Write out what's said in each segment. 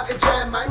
Time of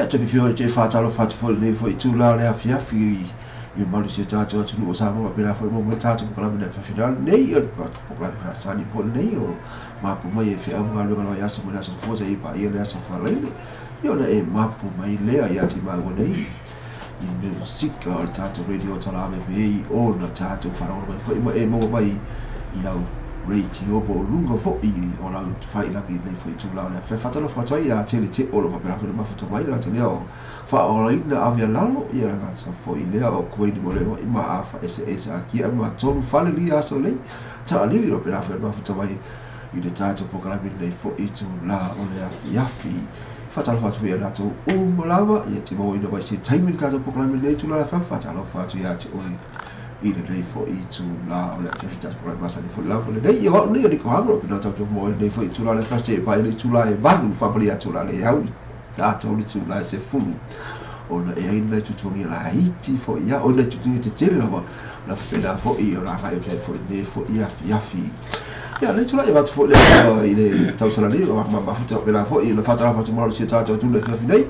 Ia te whiwhi te whātalo whātu foi nei foi tū la le afiafi i malu si tātou atu o Samoa pera foi mo tātou pokalame na final nei o pokalame fa sani po nei o mapu mai e whia mga lunga mai aso mai aso fosa i pa i le aso whalaile i ona e mapu mai lea i ati maua nei i music o tātou radio talame pe i o na tātou wharaona mai foi ma e maua mai i lau radio po lunga foi o lau whailagi nei foi tū la o le whatalo whatai a tele te olo whapera foi mafuta mai la te leo whaolaina awia lalo ia sa foi lea o kueni mo leo i ma afa ese ese a kia ma tolu fale li aso lei ta lili ro pera foi mafuta mai i le tātou pokalame nei foi tū la o le afiafi whatalo whatu ia rātou umalava ia te maua ina mai se taimi le tātou pokalame nei tū la le whatalo whatu ia te oi i le nei foi tū la o le afiafi tātou pokalame masani foi lava le nei ia wao nei o ni kohango pina tātou mo nei foi tū la le afiafi e pai le tū la e valu whapali a tū la le au tātou le tū la e se fulu ona e ai nei tutuangi la iti foi ia ona tutuangi te tele lava la whena foi o la kai o foi nei foi afiafi ia le tū la e watu foi le i le tausala nei ma mafuta pela foi le whatara whatu maru si tātou tū le afiafi nei.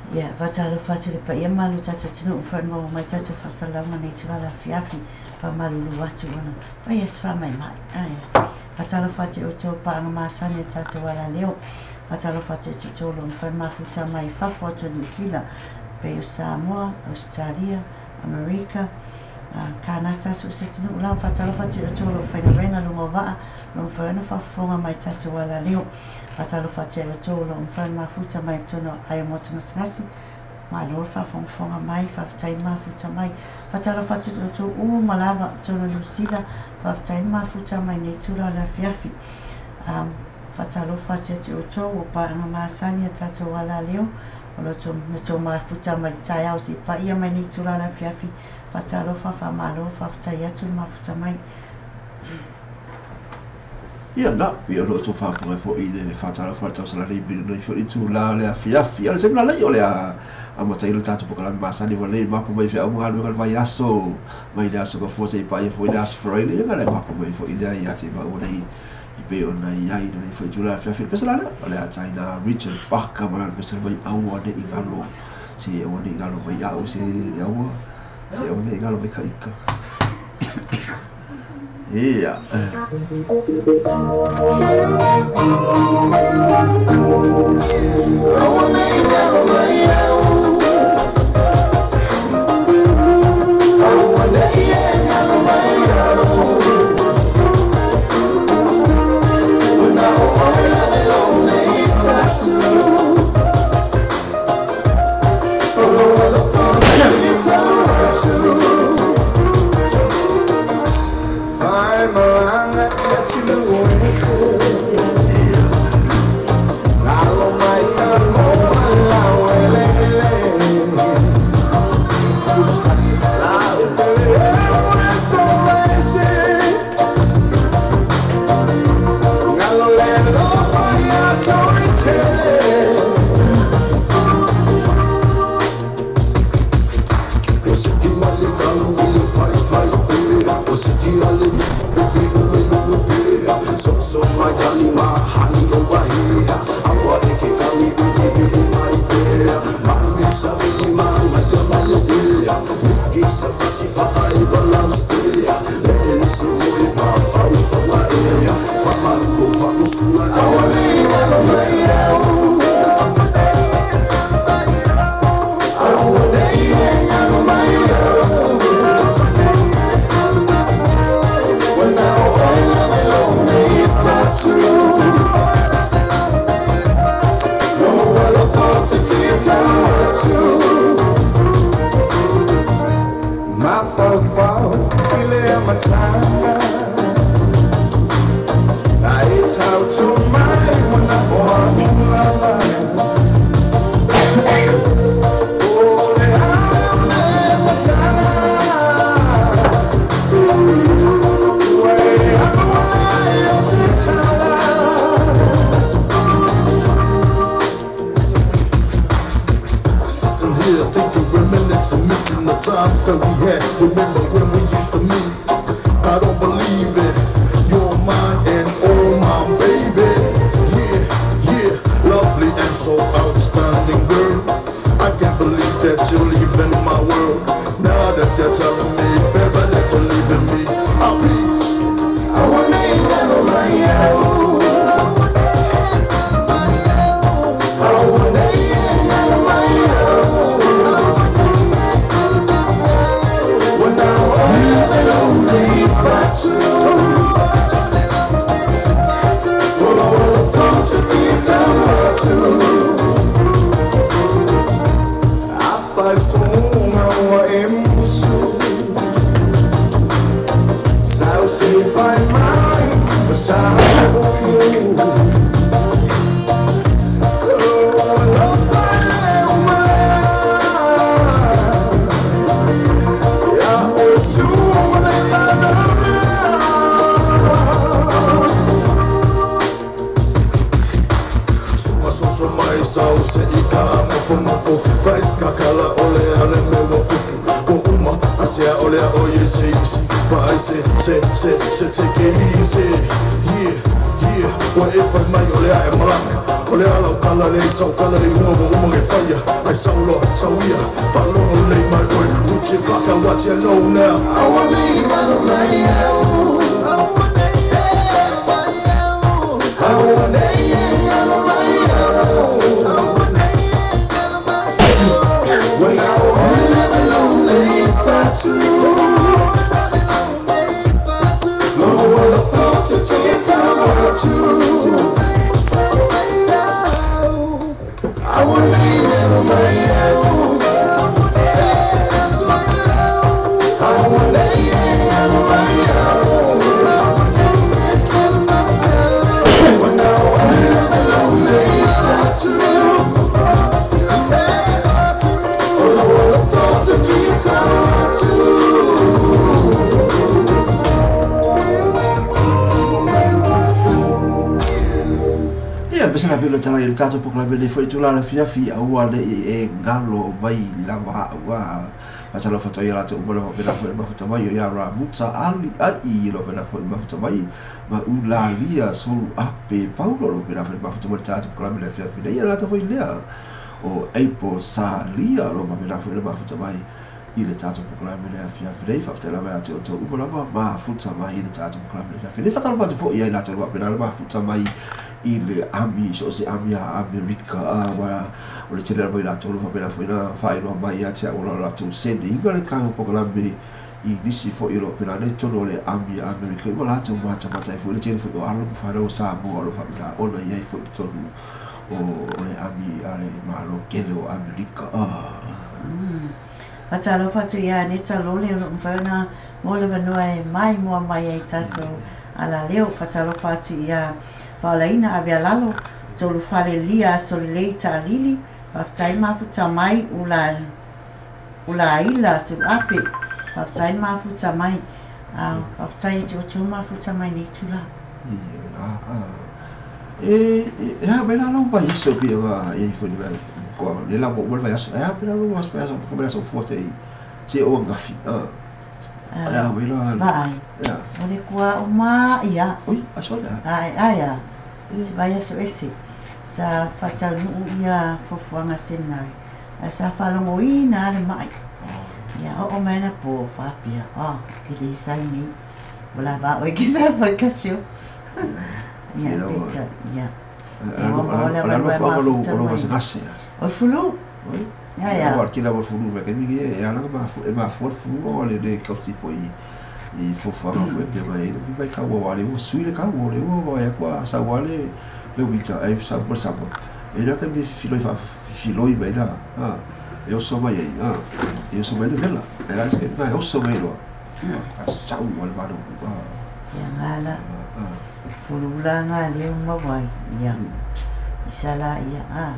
Ia, whatalo whatu le pa ia malu tata tino umwhanua mai tātou whasalama nei tū la afiafi whamalulu atu ona whai as wha mai mai. Whatalo whatu o tō paanga masani tātou ala leo. Whatalo whatu te tōlo umwhan mafuta mai whafo atu New Zealand pe o Samoa, Australia, Amerika, Kanata so se tino ula whatalo whatu o tōlo whaina renga lunga waa lo umwhana whafonga mai tātou ala leo. Whatalo whatu o tōlo umwhan mafuta mai tono ai motu ngasingasi mai lo whafonga mai whaftai mafuta mai. Whatalo whatu o tō u malava tono New Zealand whaftai mafuta mai nei tūra la fiafi. Whatalo whatu te o tō o paanga masani a tātou ala leo o lo tō na tō mafuta mai tai au si pa ia mai nei tūra la fiafi. Whatalo whawha malo whaftai atu mafuta mai. Ia na, ia lo tō whawhanga foi le whatalo whatalo sala nei pili nei foi tū la le afiafi. Ia le semna lei o le a matai le tātou pokalame masani wa lei mapu mai whia umunga lunga vai aso mai le aso ka fosa i pa ia foi le aso froile ia le mapu mai foi le ia te mau nei i pe o nei ai nei foi tū la afiafi. Pesa la o le a taina Richard Parker ma la pesa mai aua ne i ngalo se aua ne i ngalo mai au se aua se aua ne i ngalo mai ka ika. Ia. Lalo mai Samoa la welele. Say, say, say, take it easy. Yeah, yeah. Ua e fai mai o le ae malaga. O le ala o tala le sau tala le unga wa uma ke whaia. Ai sau loa, sau ia, whalongo lei mai oe. Uchi plaka, what you know now. Ia, pese la pelo tala i le tatou polokalame nei foi itula le afiafi aua ne'i e galo mai lava a'u a faatalofa atu ai ia latou uma le faapena foi le mafuta mai o ia Ramuta Ali ai lo faapena foi le mafuta mai ma Ulalia Solu Ape Paulo lo faapena foi le mafuta mai le tatou polokalame le afiafi nei ia latou foi lea o April Salia lo faapena foi le mafuta mai i le tatou polokalame le afiafi nei. Faafetai lava ia te outou uma lava mafuta mai i le tatou polokalame le afiafi nei. Faatalofa atu foi ia i latou faapena le mafuta mai i le ami, so o se ami a Amerika, aua o le tele lava i latou lo faapena foi na faailoa mai ia te au o la latou sene ina le tatou polokalame i nisi foi o lo o faapena nei totonu o le ami a Amerika ua latou matamata ai foi le tele foi o alo ma fanau o Samoa o lo o faapena ona i ai foi i totonu o le ami a le Malo tele o Amerika. Faatalofa atu ia Aneta Lole o loo mafai ona mo le avanoa e maimoa mai ai tatou alaleo. Faatalofa atu ia Faolaina Avealalo Tolu Fale Lia Aso Lelei Taalili. Faafetai mafuta mai ula ula Suluape. Faafetai mafuta mai. Faafetai te outou mafuta mai nei tula. E e a mai la lau vaiaso pei ona i ai foi le le lava uma le vaiaso e a mai la lau vaiaso ko le aso fua te se o ngafi e a mai la Vaai. Ia. O le kua o ma ia. Oi aso le Ai ai a. Se vaiaso ese. Sa faataunu'u ia fuafuaga seminary. Ae sa faalogoina a le ma'i. Ia oo mai ana po faapea. Ah, ke le sau nei. Ua lavā oe ke sa fai. Ia peta ia. O le mafuaaga o lou gasegase? O le fulu. Oi. Ia ia. O kila o fulu me kemi e ala ma fu e mafua le fulu o le le kauti po i fuafuaga foi pe mai le vai kau o ale o sui le kau o le o ia kwa sa wale le winter ai sa ko sa e la kemi filoi fa filoi mai la a e oso mai ai a e oso mai le vela e la ske mai oso mai lo a sau o le malu a. Ia ngala. A. Fulu la nga leo mawai. Ia. Isala ia a.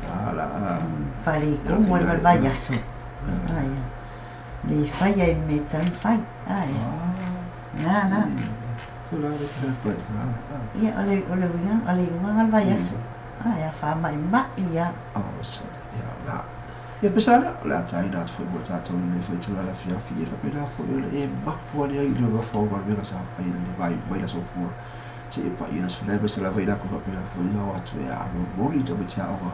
A la a. Fale ko mo le vaiaso. Ah ia. Le fai ai me tan fai. Ah ia. Na na. La le a. Ia o le uiga o le uiga le vaiaso. Ah ia fa mai ma ia. Oh, so ia la. Ia pesa le o le ataina atu foi mo tatou i le foi tula le afiafi e faapena foi o le e mapu ane ai i le mafua o galuega sa fai le vai mai le sofua se e paia le aso ma se lava i lako faapena foi na o atu e a momoli tamaiti aoga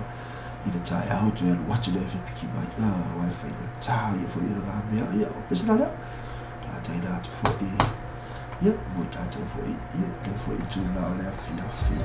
i le taeao toe alu atu le piki mai a ua e faigata ia foi le mea ia o pesa la lea la ataina atu foi ia mo tatou foi ia le foi tula o le afiafi.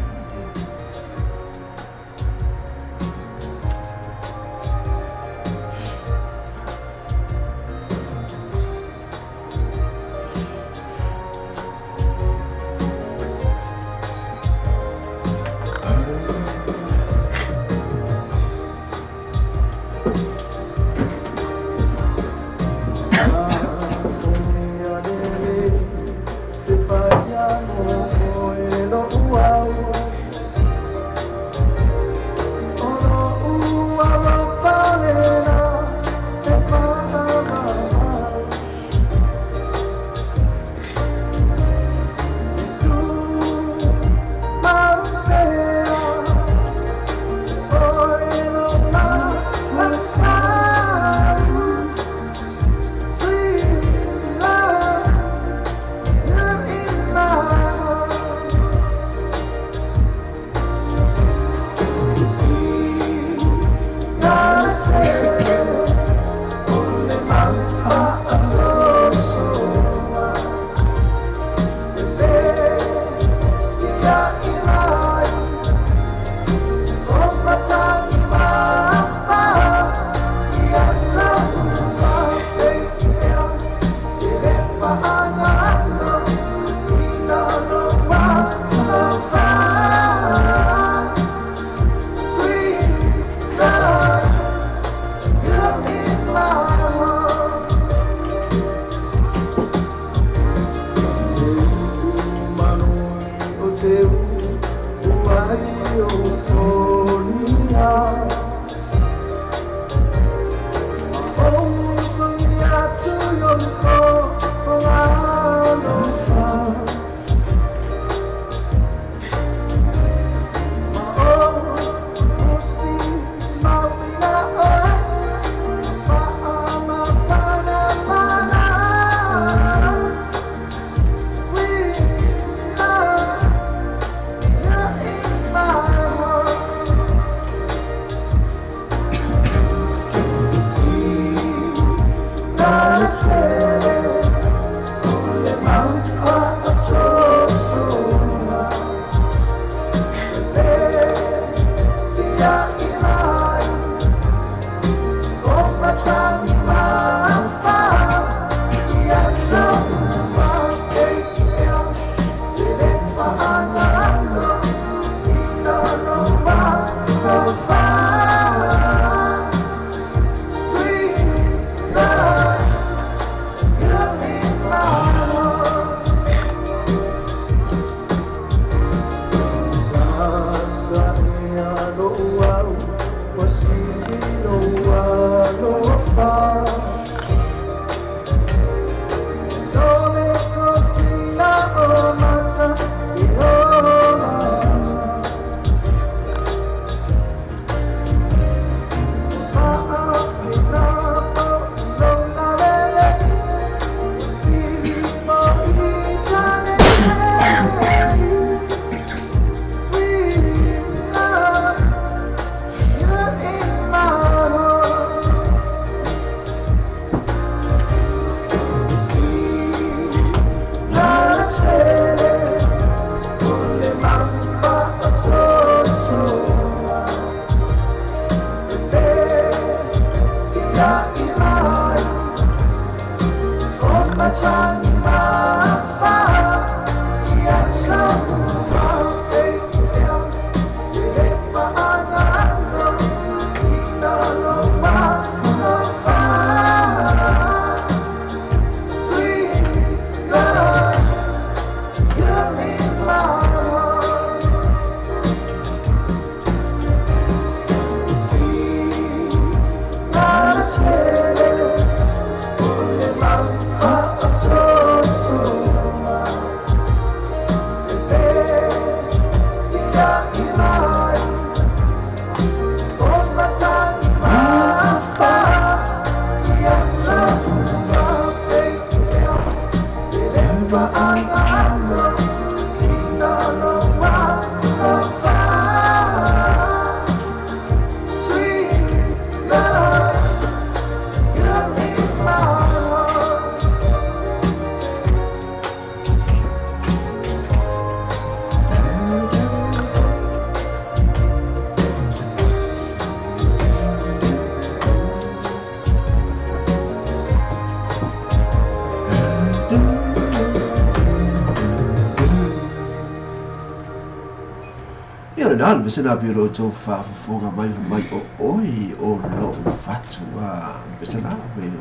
Ia le nā le pese nā pio lo tau whaafofoga mai mai o oi o lo'u fatu a le pese nā me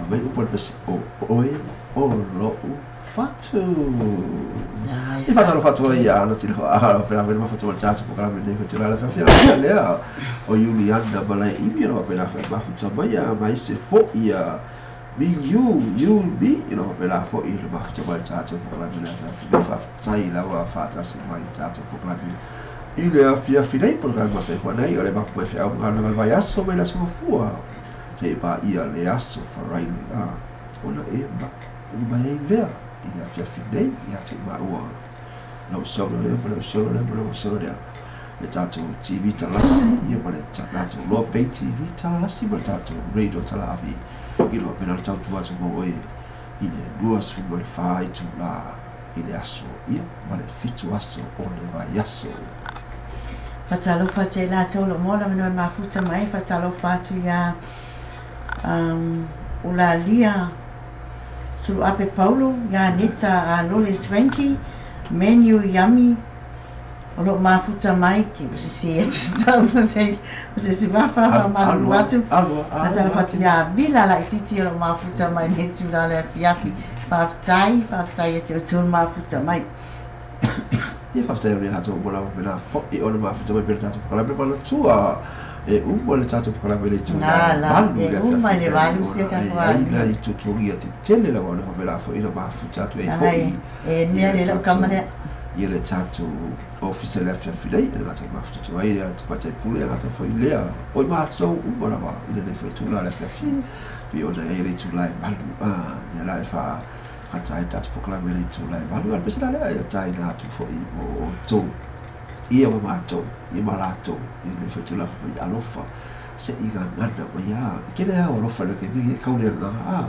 mai upo le pese o oi o lo'u fatu. I whatalo fatu ai ana tino a pera me ma fatu o tātou po kala me nei fatu la fa lea o Juliana malai imi no pera fa ma fatu mai a mai se fo ia me you you me you know pera fo i le ma fatu mai tātou po kala me nei fa fa tai la wa fa ta se mai tātou po kala me i le afiafi nei po kala ma se fo nei o le ma ko fe au ngā vai aso mai la so fua se pa ia le aso farai a ona e ma i mai lea i le afiafi nei ia te maua lau solo lea ma lau solo lea ma lau solo lea le tātou TV talasi ia ma le tātou Loa Bay TV talasi ma le tātou radio talavi i loa pena le tautua atu mo oe i le 24 itula i le aso ia ma le 7 aso o le vaiaso. Whatalofa atu i lātou lo mola menoa mafuta mai, whatalofa atu ia Ulalia Suluape Paulo, ia Neta a Lole Swanky, Menu Yami, o lo mafuta mai, ki o se atu tau, o se wafa malu atu. Whatalofa atu ia Vila la ititi o lo mafuta mai ne tūra le afiafi. Whaftai, whaftai e te o tūru mafuta mai. Ia whaftai o ni lātou mo lawa mena fo i ona mafuta mai pera tātou pokalame mana tua e umo le tātou pokalame le tū nā la e uma le valu sia ka koa ai nā i tutuangi a te tele lawa ona whamela fo ina mafuta atu e fo i e nea le lau kamarea ia le tātou ofisa le afiafi nei e le tātou mafuta atu ai le tātou pule a tātou fo i lea oi mātou uma lawa i le nei fo i tū la le afiafi pi ona e le tū la e valu ia la e wha ka tai tātou pokalame le tū la e valu a pese la lea e tai nā atu fo i mo tō ia ma mātou ia ma lātou i le fo tū la fo i alofa se i ngā ngana mai a ke lea o alofa le ke ni e kaule ngā a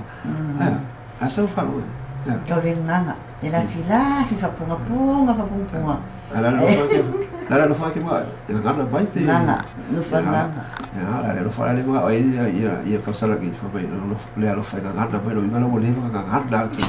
a sau whalo e kaule nganga e la fi la fi whapunga punga whapunga punga la la fa ke ma e ngana mai pe nganga no fa nganga ya la lo fa le ma ai ia ia ka sala ke fa mai no le alofa ngana mai lo ngana mo le ngana tu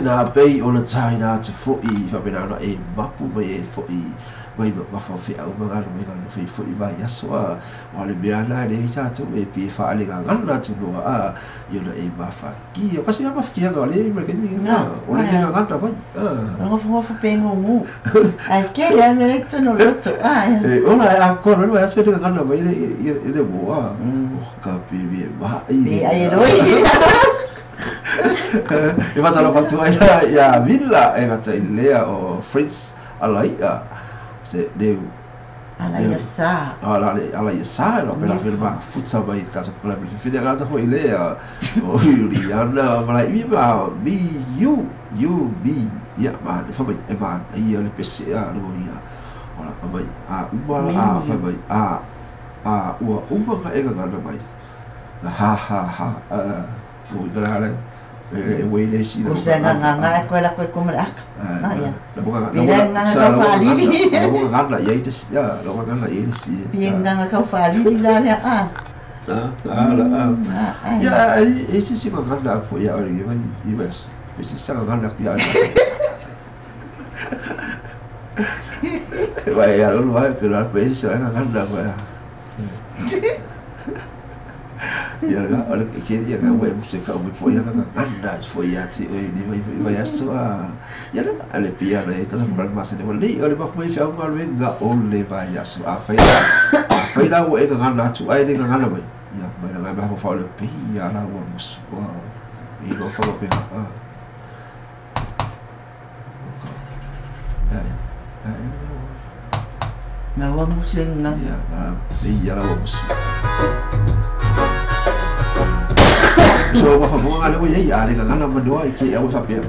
Na bei o le taina atu fo'i fa'apenana e mapu mai e fo'i mai mafafe'au ma galuega fai fo'i vaiaso a o le mea na e lē tatou e pie fa'alegagana atu loa a i ona e mafakia o kasi a mafakiaga o le ma le kaimi o le legagana mai gofogofu pe gugu ae kele a mea tonu loto a e ola e akoa le vaiaso e legagana mai le le mo a ka pe ma'i pe ai loi. E fasalo fatu ai la ia Villa e gata i lea o Fritz Alaia se leu Alaia sa ala le Alaia sa lo pela firma futsa mai ta sa pela fili gata fo i lea o Juliana mala i ma mi u u b ia ma fa mai e ma ia le pc a lo ia ora mai a uma a fa mai a a ua uma ka e ga mai ha ha ha o i le e le si o se nga nga nga ko la ko ko mala na ya Pila nga nga ka faalili lo nga nga ya ite ya lo nga nga ya si Pila nga nga ka faalili la le a a la a ya e si si nga nga fo ya ori vai i ves si sa nga nga ya vai ya lo vai pero al pues se nga nga nga ya ga o le ke ia ga we musika o fo ia ga ganda fo ia ti o ni vai vai aso a ia le ale pia le ta sa fo ma se ne le o le ba fo ia ga le ga o le vai aso a fai la o e ga ganda tu ai le ga ganda mai ia mai la ga ba fo le pi ia la o mus o i lo fo pe a ya na wa musin na ia ia la o mus. So wa fa fonga le ia le gana ma doa ke au fa pe ia.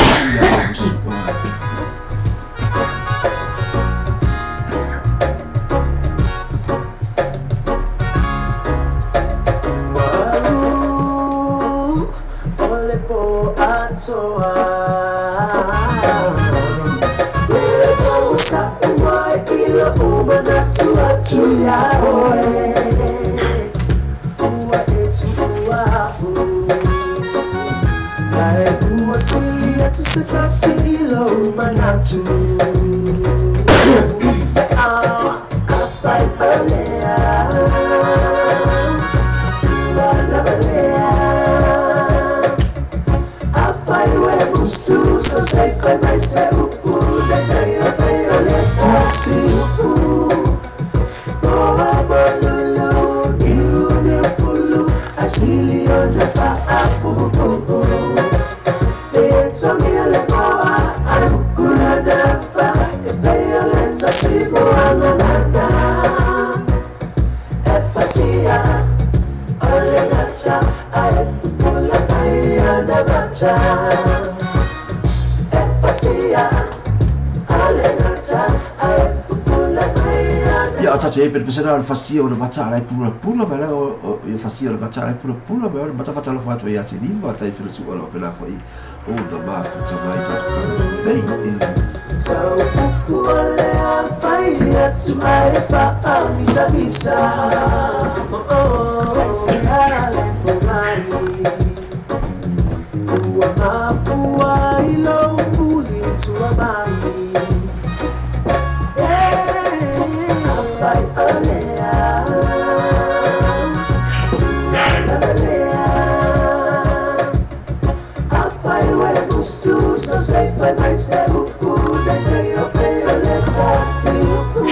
Malu ole po atoa le po sa wa ila umana tu atu ya oe ua e tu ua. Tu se tasi ilo manatu afai olea ua labalea afai we musu so se fai mai se upu le te fai ole tasi upu moa bolulu niu pulu asili ona fa apu. Fasia, Alegata, ae pupula mai ana. Ia, o tatou i ai penepesena o le fasia o le mata alai pulapula ma le o ia fasia o le mata alai pulapula ma le mata fatalofa atu ai ia Seliva tai felasua lo pela foi o na mafuta mai tatou nei e Sau upu o le afai atu ae faamisamisa. Oh, oh, se ale pomai. Ua mafua i lou fuli tua mai. Afai o lea, ua lava lea. Afai ua e musu, so se fai mai se upu, nei se o pe o le tasi upu.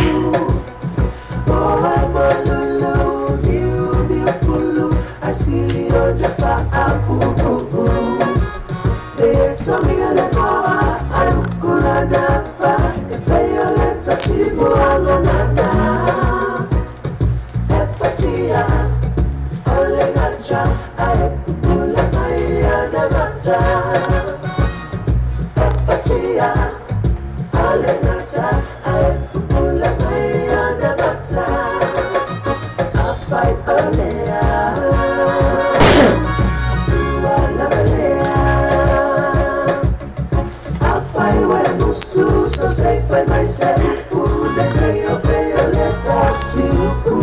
Moa malulu, niu niu pulu, ai sili o na faapupu. E tongi le moa, ai uku lana fa, e pe o le tasi moa ngana. E fasia, o le gata, ai pupula mai ana mata. E fasia, o le gata, ai pupula mai ana mata. Afai o lea, ua lava lea. Afai ua e musu, so se fai mai se upu, nei se o pe o le tasi upu.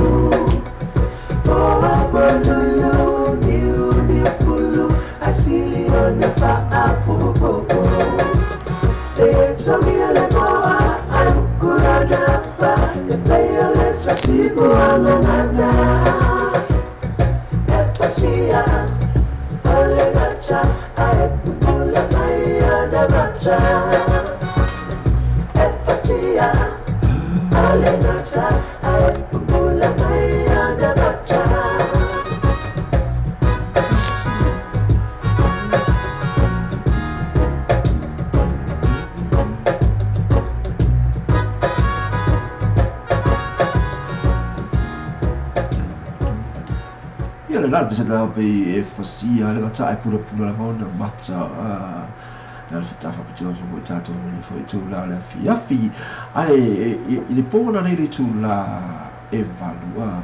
Moa malulu, niu niu pulu, ai sili o na faapupu. E tongi le moa, ai uku lana fa, e pe o le tasi moa ngana. E fasia, o le gata, ai pupula mai ana mata. E fasia, o le gata, ai pupula mai ana mata. Ia le la pesena pe e fasia le gata ai pulapula lava ona mata na le fatafa pito so mo tatou le foi tu la le afiafi ai i le po na nei le tu la e valua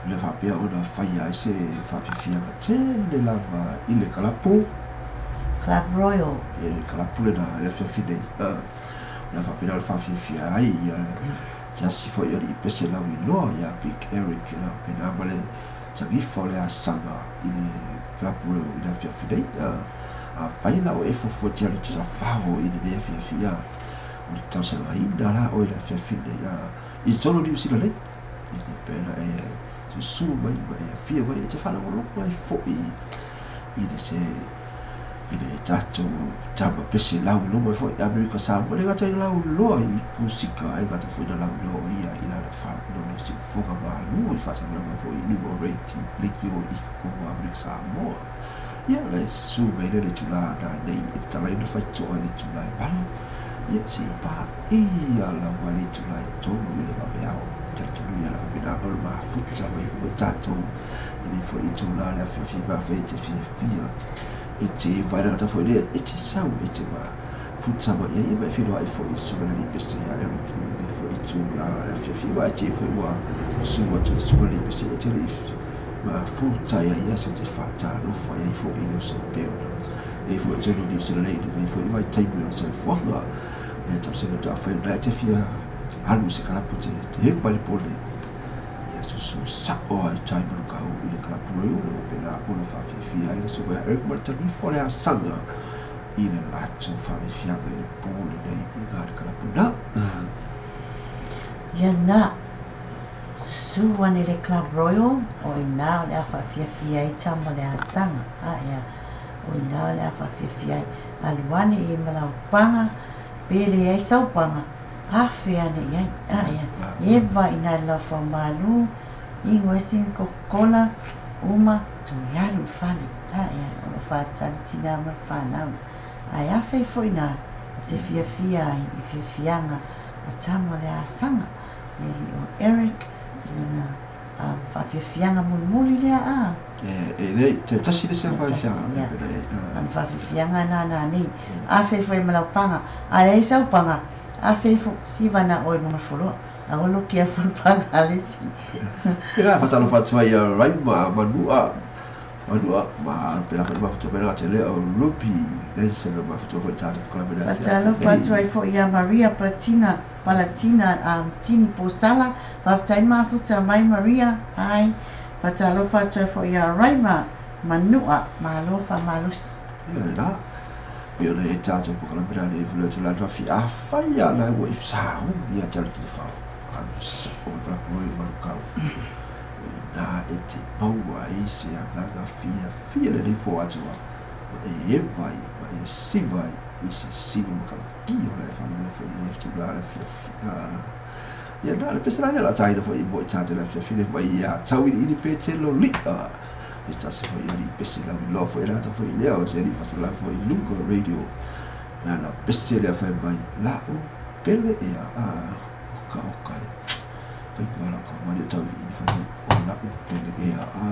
le faapea ona faia ai se faafiafiaga tele lava i le kalapu Club Royal. E le kalapu lena le afiafi nei le faapena o le faafiafia ai ia te asi foi o alii pese lau iloa ia Big Eric na pena ma le tagifa o le asaga i le Club Royal i le afiafi nei afai la o e fuafua tia le tusafao i lenei afiafi o le tausalagaina la o i le afiafi nei i totonu o Niusila nei i le pena e susū mai ma e afia mai e te faalogologo ai foʻi i le se i le tatou tama pese lauiloa mai foi Amerika Samoa le gata i lauiloa i pusika ai gata foi na lauiloa ia i lana fa lona siufoga malu i faasalaga foi i luga o radio i o Amerika Samoa ia le susu mai le itulā na nei e tatalaina faitoa i le itulā e 8 ia seia paia lava le itulā e 3 i le vaveao talitonu ia la faapena o le mafuta mai uma tatou i nei foi itulā le afiafi mafai e te fiafia e te vae gata foi lea e te sau e te mafuta mai ai ma e feiloai foi susuga le alii pese ia Eric i lenei foi itulā le afiafi ua e te foi ua susu atu le susuga le alii pese e te lei mafuta ia ia se te faatalofa ai foi i le oso pea ona e foi tonu Niu Sila nei lenei foi vaitaimi o le soifuaga le tausaga taafai ona e te fia alu i se kalapu te hefa i le po nei ia susu sao ai tai manukau i le kalapu ai o pena ona faafiafia ai le susuga ia Eric ma le tagifo le asaga i le latou faafiafiaga i le po lenei i gā le kalapu na. Ia na susu ane le Club Royal o ina o le a faafiafia ai tama le asaga a ia o ina o le a faafiafia ai alu ane i malaupaga pe leai saupaga afe ane i ai a ia eva ina le laufaumalu igu ai sini kokola uma toe alu i fale a ia o loo faatali tinā ma le fanau ae afe ai foi na te fiafia ai i fiafiaga a tama le asaga le alii o Eric i lona Faafiafiaga mulimuli lea a. E lei toe tasi le isi faafiafiaga. Ana faafiafiaga na nanei. A fai foi ma lau paga, a leai sau paga, a fai siva na oe luga foloa. Aua lo kia fulu paga a le isi. Ia faatalofa atu ai ia Raima Manua Manua ma pela foi mafuta mai le tele o Rupi Nelson mafuta foi tatou polokalame le afiafi. Faatalofa atu ai foi ia Maria Platina Palatina Tini Posala, faafetai mafuta mai Maria. Ai. Faatalofa atu ai foi ia Raima Manua, malo faamalosi. Ia la. Pe o le tatou polokalame la le fulu atu la afiafi afai a la ua i sau ia talo telefao. Alu sa o tala poi malukau. Na e te maua ai se agaga fiafia lenei po atoa. Ma e eva ai, ma e siva ai, i se siva makalaki o la e whana mai foi le tula le fiafi. Ia na le pese la ia la taina foi i mo i tātou le fiafi le mai ia tau i pe te lo li'a. I tasi foi ali pese la loa foi la foi lea o se ali fasala foi lunga radio. Na na pese le fai mai la o pele ia a oka oka. Fai ka la ka mari tau i fai mai o la o pele ia a.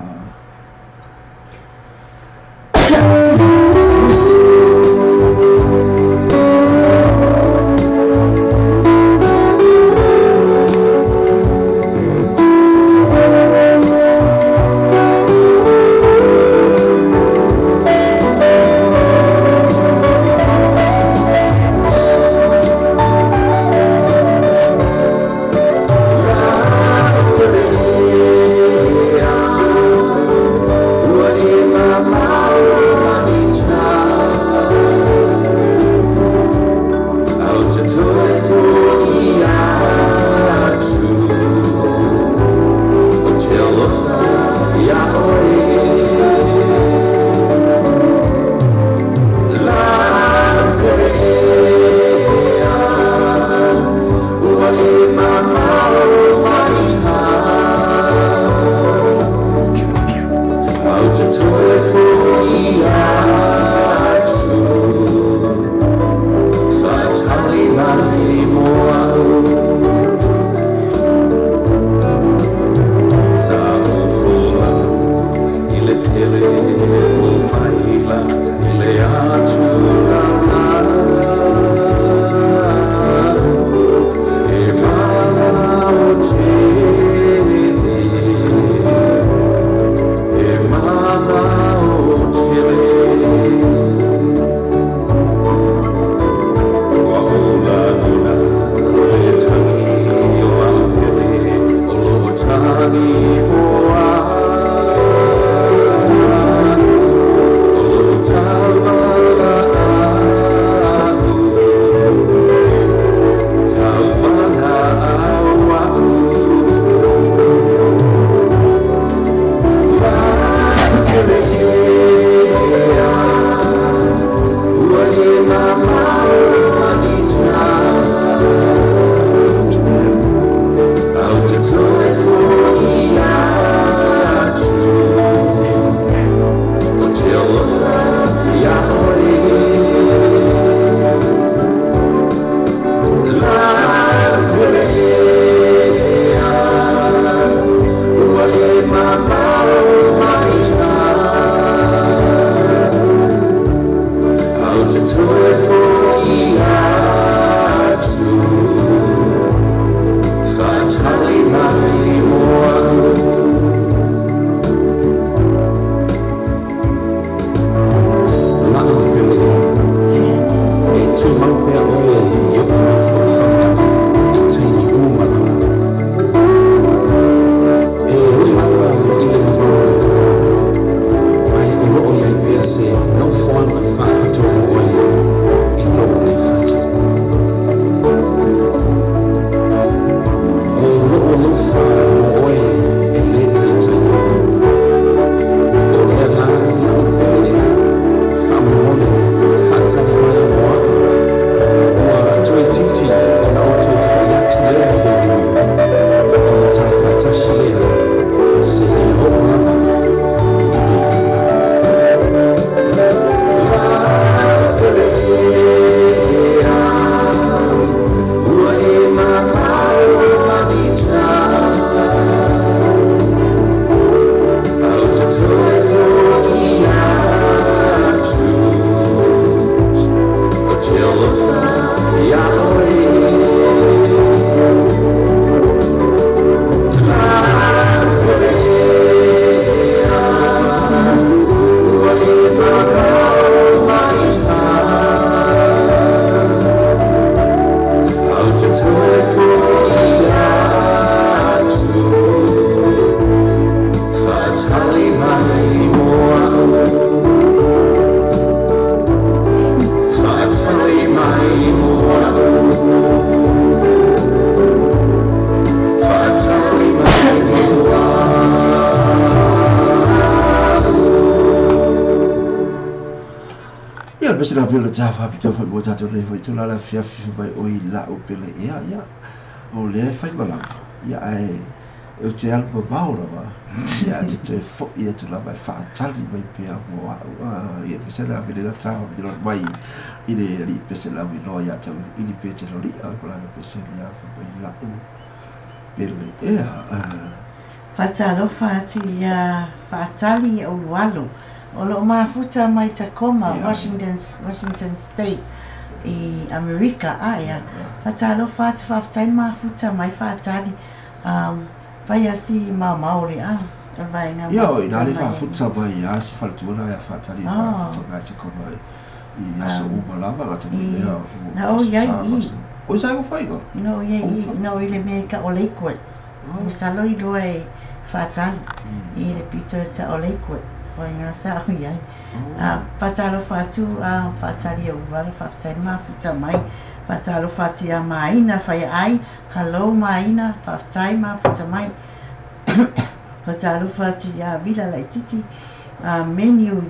pese la pele ta fa pito foi mo tatou nei foi tula la fiafi mai oi lau pele ia ia o le fai malama ia ae e te alu mamao lava ia te toe fo'i atu lava e fa'atali mai pea mo a'u ia pese la fele la ta fa mai i le ali'i pese lauiloa ia tau ili pe te loli'a po lana pese lea fa mai la'u pele ea. Faatalofa atu ia Faatali e Ulualo o loo mafuta mai Tacoma, Washington, Washington State i Amerika. Aia faatalofa atu, faafetai le mafuta mai Faatali. Fai asi maomao le a o le vaega Ia o ina mafuta le mai ai. faafuta mai a si faletua ia Faatali Oh, faafuta mai Tacoma i aso uma lava gata i mai lea na o o aso iai sa i aso o isa e fai ko na o iai o i na o i le mea ka o Lakewood. Masalo i loa e Faatali i le pito ta o Lakewood. O ngā sa o iai. Faatalofa atu a Faatali e Ulualo, faafetai le mafuta mai. Faatalofa atu ia Maina fai ai. Hello Maina, faafetai mafuta mai. Faatalofa atu ia Vila Laititi. Menu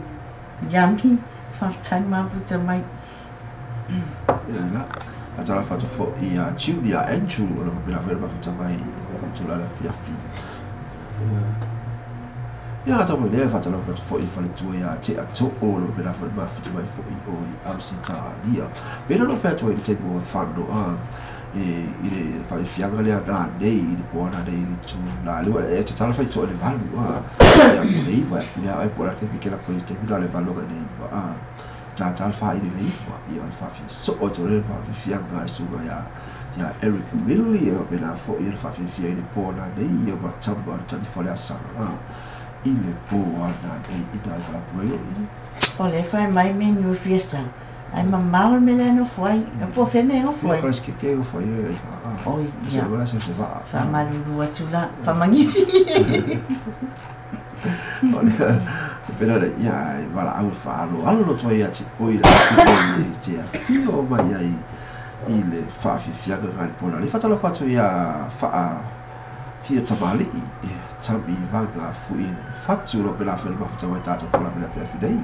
Yami, faafetai mafuta mai. Ia la atala fatu fo ia Junior Andrew o le mapela foi mafuta mai tula la fiafi ia la tau le fatala fatu fo i faletua ia te ato o le mapela foi mafuta mai fo i o i Ausitalia pena no fatu i te mo fano a e i le faafiaga lea nanei i le poana nei i le tula le e tatala faitoa le 8 a ia po le 9 ia ai po la ke pikela ko i te mila le 8 ga nei a tatala fa i le 9 ia o le faafia soo atu le faafiaga e suga ia ia Eric Millie e mapena fo'i le faafiafia i le poana nei ia matama le talifa le asaga a i le poana nei ina e palapu ai o i. O le fai mai menu fiesta. Ai mamao le mea lea nofo ai. Po o fea mea e nofo Ia ai. kala se ke go fai e a Oi, se ia. wala se se va a Faamalulu atu la. Faamagifi. o le pena le ia e wala au whaalo alo no toi ati oi la i te afio mai ai i le whaafifiaga ngai le pona le whatala whatu ia whaa fia tamali'i tami vanga fui fatu ro pela fele mafuta mai tātou pola pela pela finei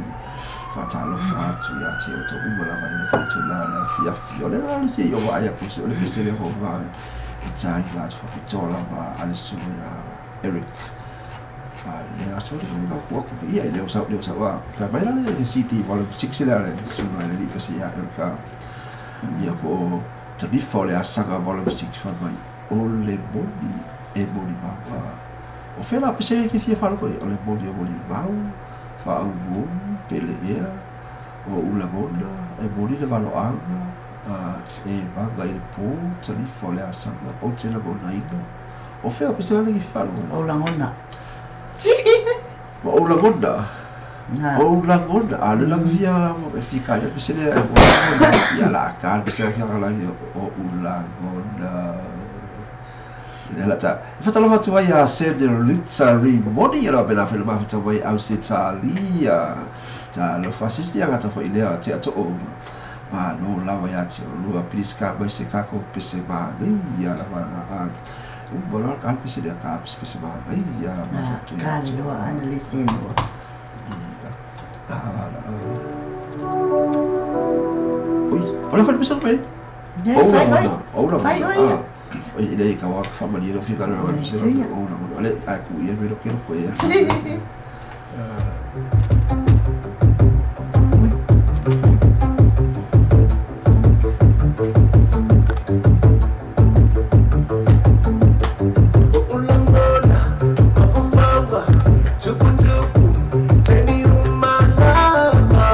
whatalofa atu ia te o tau uma lava i le whaitu la le fiafi o le la le se i o aia puse o le pese le ho ngā e tai ngā atu whapitoa lava a le suga ia Eric a le aso le ngā kua kupi ia i leo sau a whai mai la le CD volume 6 le le suga le li pese ia Eric a ia po tanifa o le asaga volume 6 whai mai o le moni e moni mau a o whela pese ke fia whalo koe o le moni e moni mau whaau pele ea o ulagona e moni le valoaga e vaga i le pō talifa o le asaga o te lagonaina o fea pese lana ki fia whalo koe O lagona. ma o lagona Na. o lagona a le laga fia e fia kaia pese lea e o lagona ia la ka pese kia kala o ulagona le la ta fatalofa atu ai a Sene Litsa Rimoni ia pena fele mafuta mai au se talia ta lo fasisti anga ta foi lea te ato o ma no lava ia te o lua piliska mai se kako pese ma nei ia la ma a bora ka pese lea ka pese ma nei ia Na. mafuta ia Ka le te loa o ana le senua. ia a la oi o le fale pese mai Ne, o fai oi. lagona o Fai lagona oi a ia. oi le ka wa fa mali no fi ka O no le pese suia. o lagona le a ku ia me lo ke ko ia Ulangona, mafufanga, tukutuku, teni umalama.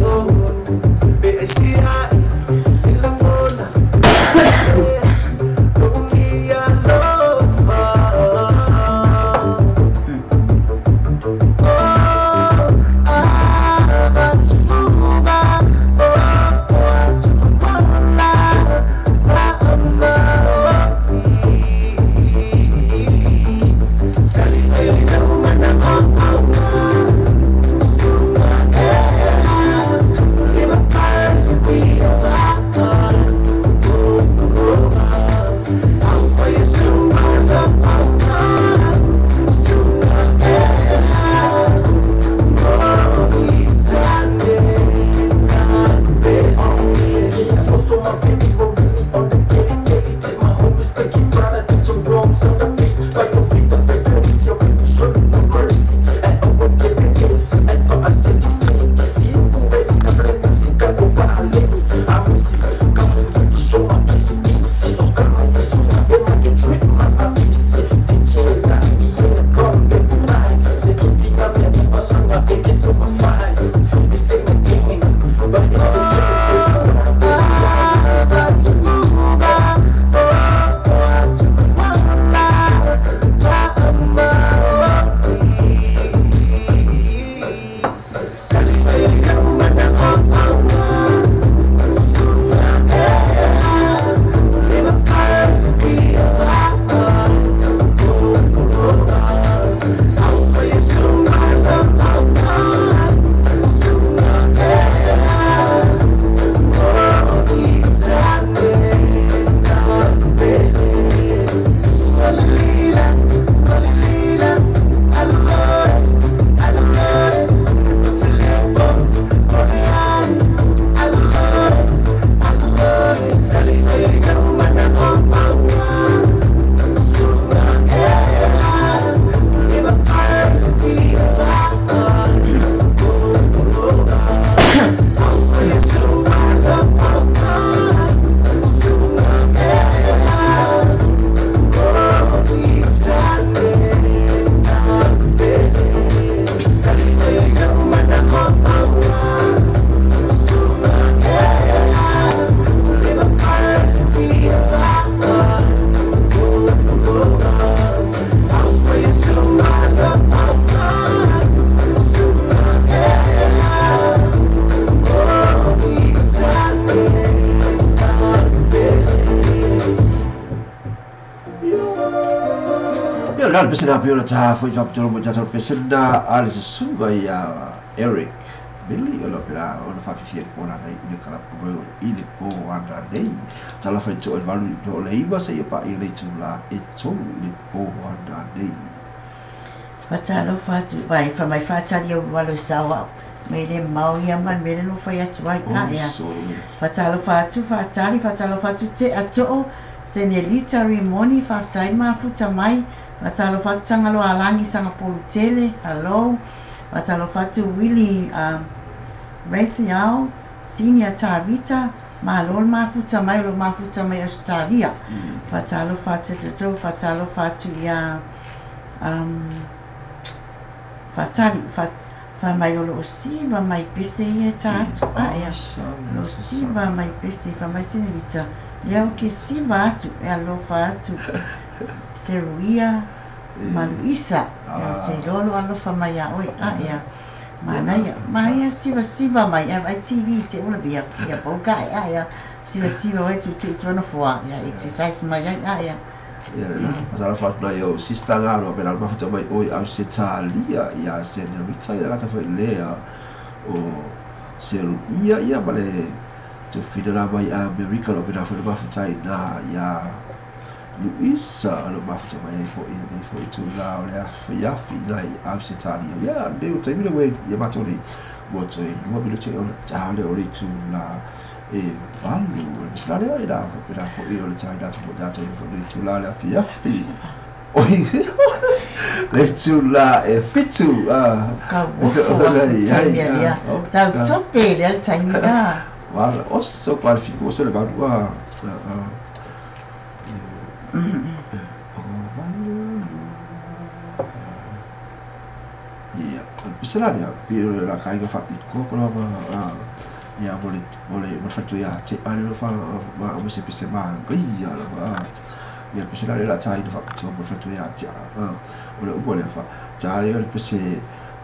Oh, BSCI, ilangona, eh, lonia lofa. La le pese na pio ta foi fa tolo mo ta pese na a le susuga ia Eric Billy o lo pera o le faafifia le pona nei i le kalapu i le po ana nei. Tala fai to e valu i o le iwa se ia pa i le tula e tolu i le po ana nei. Fatalofa atu vai fa mai fatali au walo sawa me le mau ia man me le no fai atu ai ka ia. Fatalofa atu fatali fatalofa atu te ato'o Senelita Rimoni faafetai mafuta mai. Fatalofa atu Tagalo Alagi Sangapolu tele hello. Fatalofa atu Willie Rathiao Senior Tavita malo le mafuta mai o lo mafuta mai Australia. Fatalofa atu tou fatalofa atu ia fatali fa mai o lo siva mai pese ia ta atu a ia lo siva mai pese fa mai Senelita ia o ke siva atu e alofa atu Seruia Maluisa ia te lolo alofa mai ia oi a ia manaia maia siva siva mai ai TV te ula bia ia pauka a ia siva siva oi tu tu tu no foa ia exercise mai ai a ia. Masala fatuna yo sister ngalo pela mafuta mai oi au se talia ia Senorita ia kata foi lea o seru ia ia male te fina mai Amerika lo pela foi mafuta na ia Luisa lo mafuta mai foi nei foi tu la o le afia fina au se talia ia ne o taimi le ia matoni mo te lua minuti o le tale o le tu la e valu o le sala le la pela foi o le tai la mo data foi le tu la le afia fi oi le tu la e fitu a ka wo ia tau tope le tai ni wala osso qualificou se le valu a ia pesela ia la kai fa ko ko ma ia vole vole fatu ia te ale lo fa ma o se pese ma ia la ia pesela le la tai fa to mo fatu ia te o le o le fa ta le pese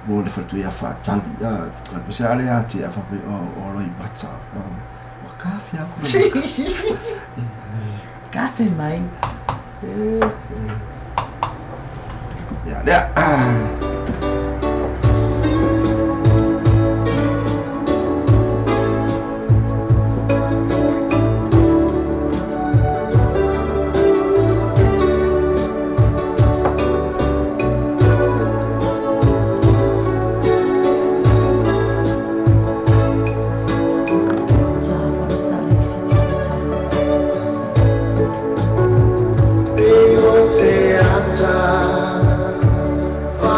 mo le fatu ia fa tali ia pesela le ia te fa o lo i mata o kafe ko kafe mai ia le Fa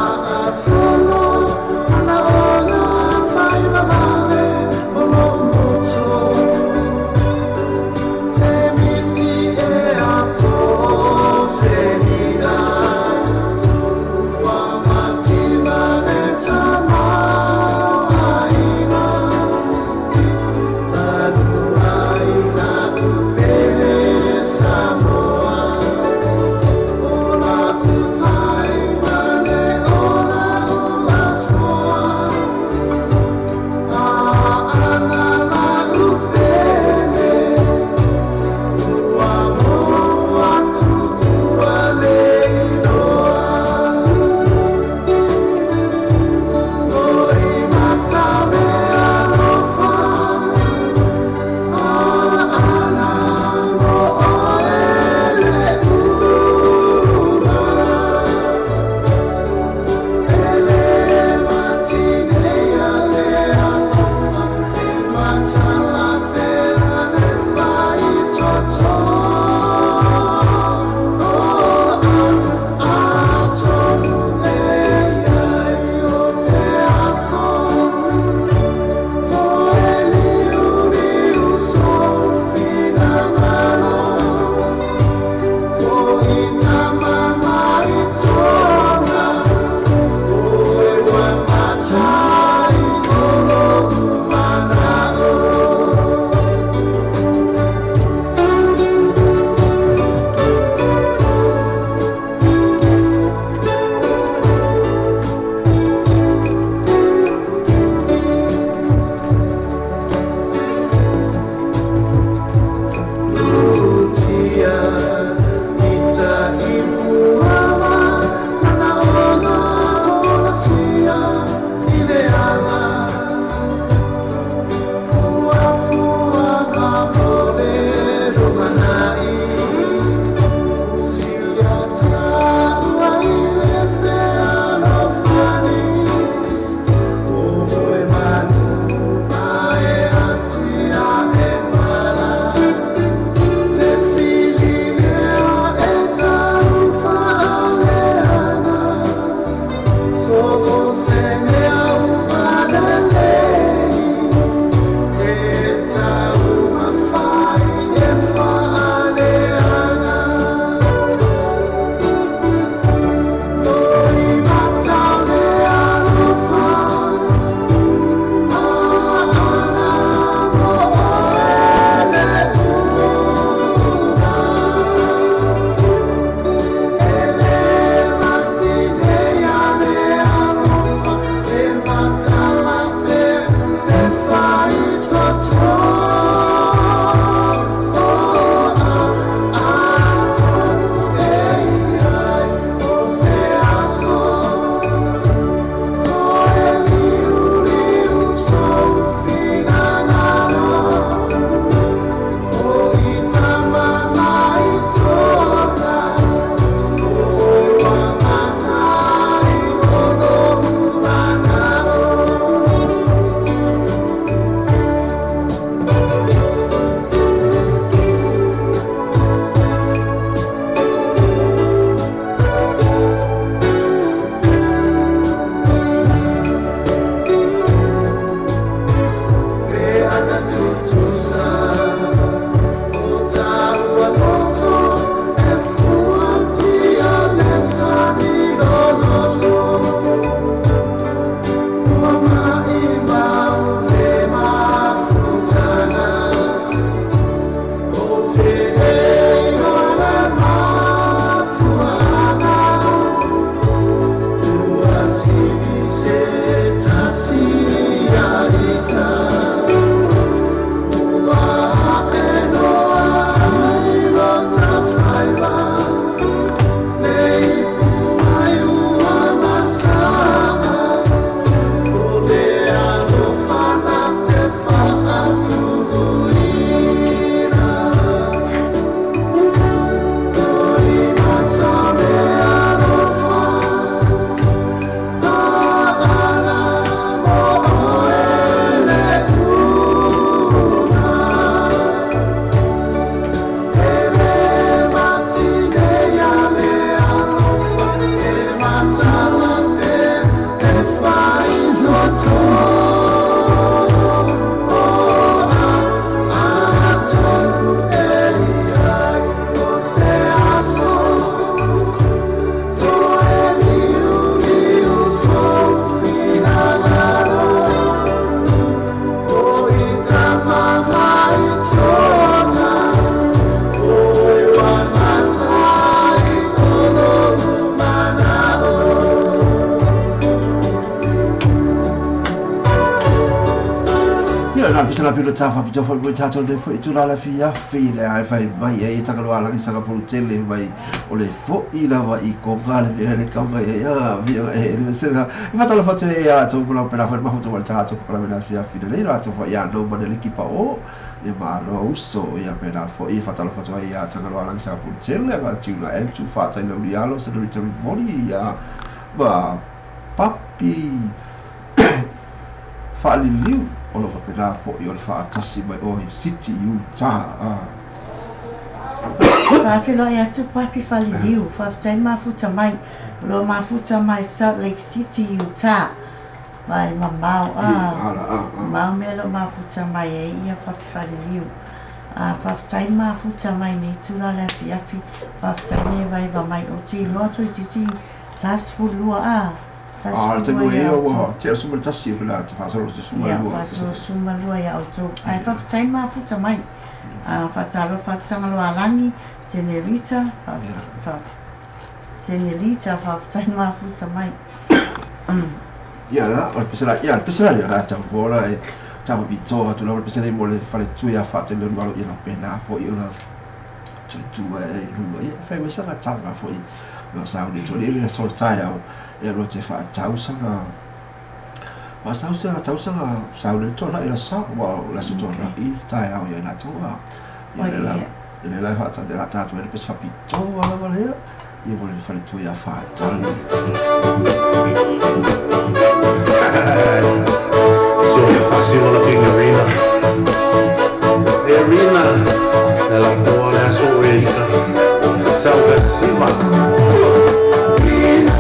Ia na pisa la pilo tafa pito foi mo tatou le foi tu la la fia fi le ai fai mai ai taka lo ala sanga polo tele mai o le foi lava i konga le mea le kaunga ia via e le sera i fatala fatu e ia to pula pela foi mahu to wal tatou pula mena fia fi le la to foi ia no ma le kipa o e ma lo uso ia pela foi fatala fatu ai ia taka lo ala sanga polo tele ga tu la el tu fata le alo se le mori ia ma papi whaaliliu o lo whapena fo i o le whaatasi mai o City Utah. Whaawhilo e atu papi whaliliu, whaaftai mafuta mai, lo mafuta mai Salt Lake City, Utah. Mai mamau, mau mea lo mafuta mai e ia papi whaliliu. Whaaftai mafuta mai nei tula le afiafi, whaaftai ne vaiva mai o ti loa tui titi tasfulua a. Te mo e o te suma tasi o la te whaasoro te suma lua. Ia, whaasoro suma lua ia autou. Ai whaaftai mafuta mai. Whaatalo whaatangalo alangi, Senerita, Senelita whaaftai mafuta mai. Ia la, o le pesela, ia le pesela ia la tau vora e tau pitoa atu la o le pesela i mo le whale tui a whaatele alo ia la pena fo i ona tutu e lua. Ia whai mai sanga tanga fo i no sa ni to le so tai au e ro te fa tau sanga fa tau sanga sa le to la ila sa wa la so to la i tai au ia na to a ia la le la fa ta de la ta to le pesa pito ala wa le ia mo le fa tu ia fa ta so le fa si la pingarina Arena la bola so e salga cima. Ita.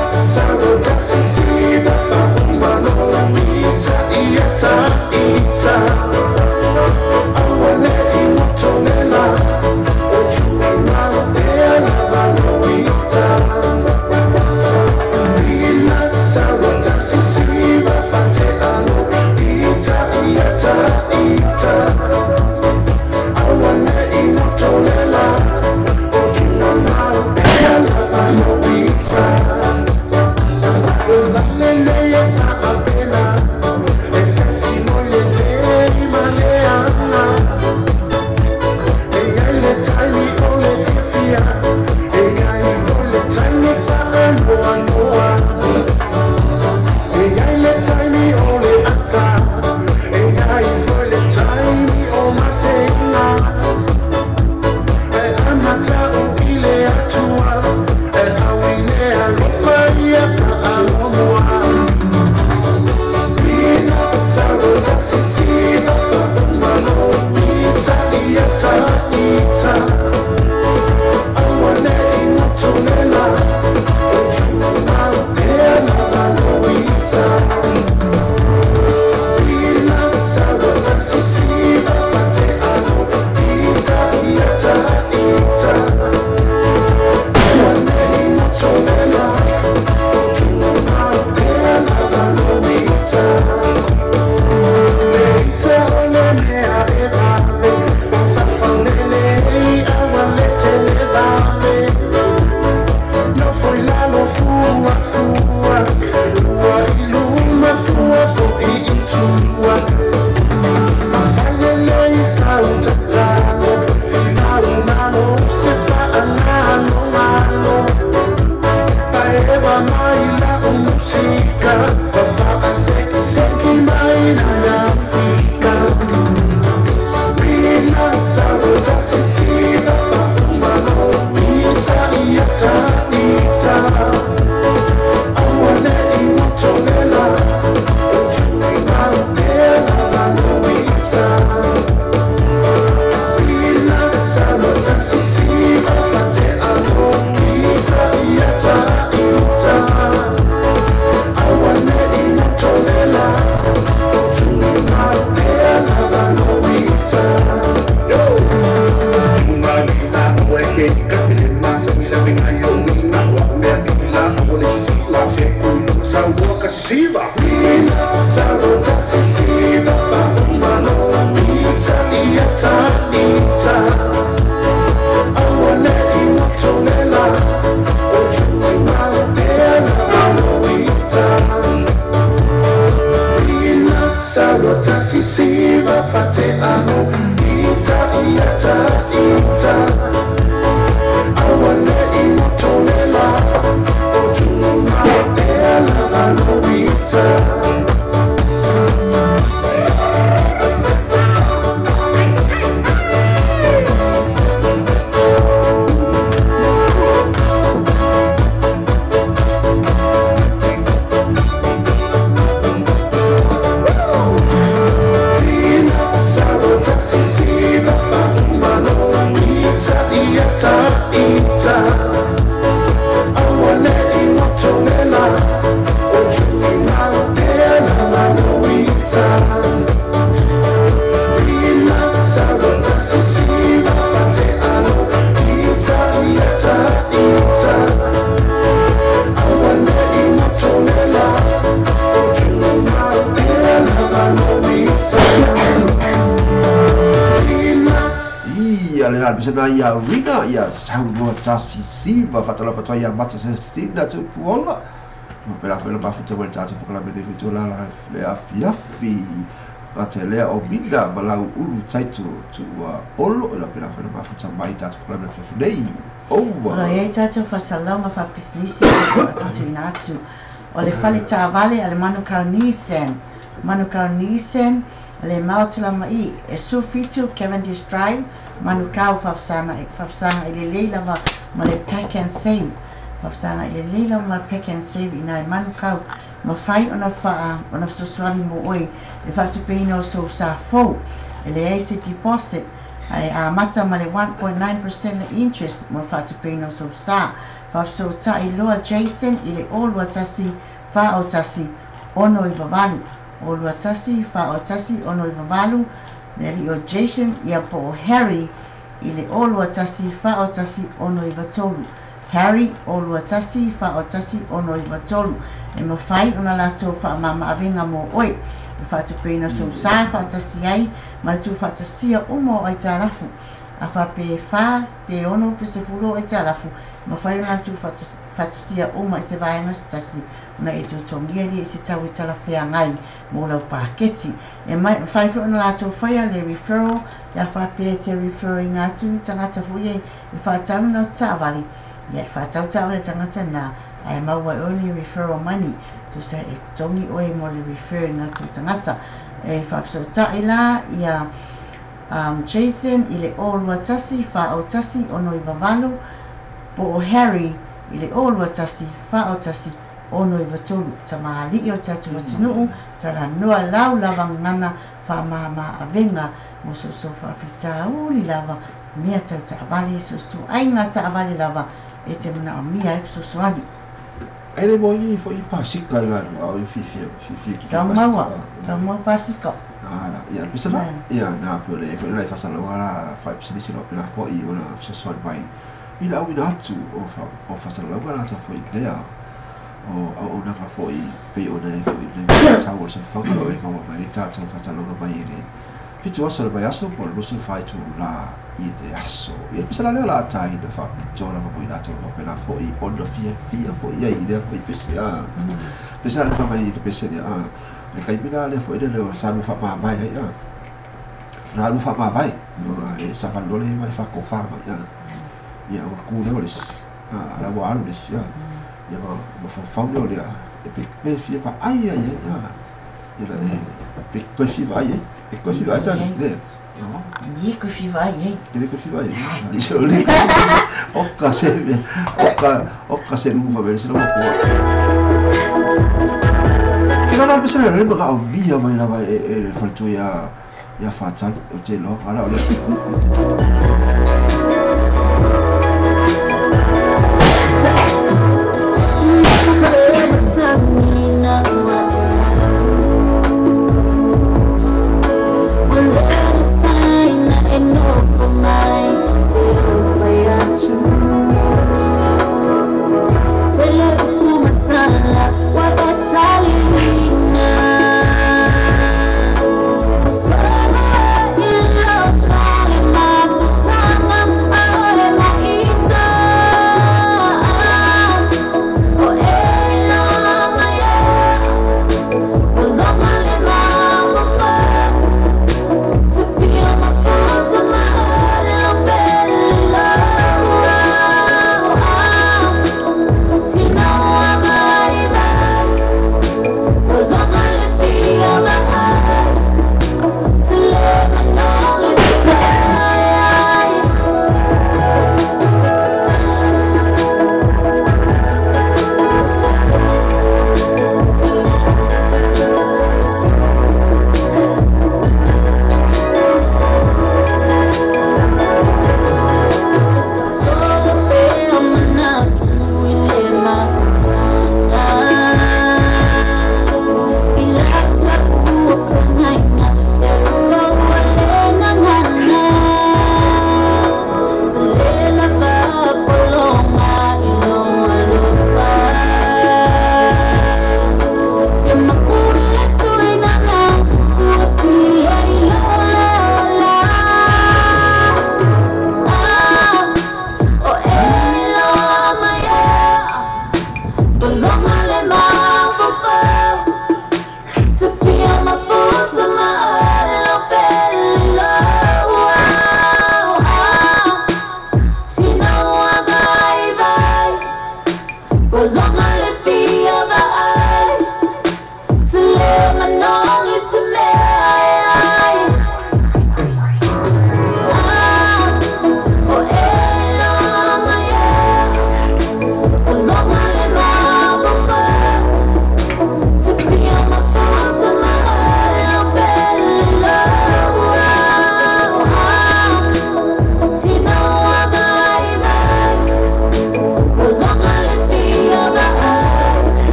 Sisiva fate anu ita iata ita awane imotolela o tuna pea lava loita. Bisana ia Rina ia saunoa tasi siva fatalofa ia mata se sina tupuola pela fela mafuta mo tatou pokalame nei fitola le afiafi atelea o mina malau ulu taito tua olo ela pela fela mafuta mai tatou pokalame afiafi nei Ora e tatou fasalauga faapisinisi tuuina atu o le fale taavale a le Manukau Nissan. Manukau Nissan le maotulama'i e 17 Cavendish Drive Manukau faafesaga i lelei lava ma le Pack and Save. Faafesaga i lelei lava ma le Pack and Save ina e Manukau mafai ona ona fesoasoani mo oe le faatupeina o sou sa fou e leai se deposit ae amata ma le 1.9% le interest mo le faatupeina o sou sa. Faafesota'i loa Jason i le 021 401 698 021 401 698 le alii o Jason ia po o Harry i le 021 401 693 Harry 021 401 693 e mafai ona latou faamamaavega mo oe e faatupeina sou sa faatasi ai ma le tuufaatasia uma o aitalafu a faapē 4 pe 6 pe 10 o aitalafu mafai ona latou faatasia uma i se vaega se tasi ona e totogia lia i se tau i talafeagai mo lau paketi. E mafai foi ona latou faia le referral pe a faapea e te referring atu ni tagata foi e faatau na taavale ia e faatau taavale tagata na ae maua e oe le referral money tusa e totogi oe mo le referring atu tagata. E faafesootai la ia Jason i le 021 401 698 po o Harry i le 021 401 693. Tamalii o tatou atunuu talanoa lau lava gagana faamāmā avega mo soso faafitauli lava mea tau taavale sosoaiga taavale lava e te manaomia ai fesoasoani. E le mo i foi pasika i ngā o i fifi fifi ki Taumaua taumaua pasika. Ala ia pisana ia na pe le foi lai fasalaua la fai pisinisi lo pela foi ona fesoasoani mai i le auina atu o fa o fasalauga la ta foi lea o auaunaga foi pei ona e foi le tau o se faga o e maua mai tatou fasalauga mai i le 7 aso le vaiaso po o le 24 itulā i le aso. Ia le pisana lea o le a taina faapitoa lava mo i latou o faapena foi ona fiafia foi ai i lea foi pese a. Pese le mai i le pese lea a. Le taimi la lea foi le o sa lua faamavae ai a. Na lua faamavae e savali loa le mai faatofa mai a. Ia ua ku lea o le isi a la ua alu le isi a. Ia ma faufau lea o lea e pe pe fia vaai ai ai a. Ia la e pe toe fia vaai ai. E toe fia vaai pe lea. Ie koe fia vaai ai. E le koe fia vaai ai. Se o le oka se oka oka se luva vele se loa koa. Ke la pese le ma ka o mia mai lava e e faletua ia ia Fatali o te iloa ala o le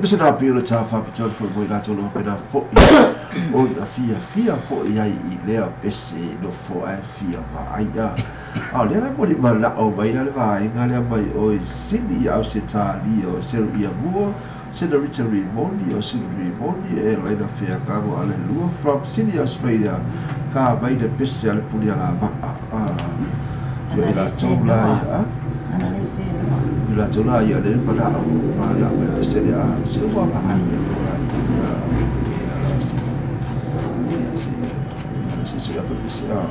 pese na pio le tā whapitoa le foi mo i lātou lo pena foi o na fia fia foi ai i lea pese no fo ai fia va ai a. A lea la moni mana o mai la le vaenga lea mai o i Sydney au se tāli o se ia mua Sina Richard Rimoni o Sina Rimoni e laina fea kago ale lua from Sydney Australia ka mai le pese ale puni ala va'a. Yo i lātou la ia Ana le se noa. I lātou la ia le mana o mana o le pese le a se ua ma ai ia la ia ia la se ia se ia se se ia pese a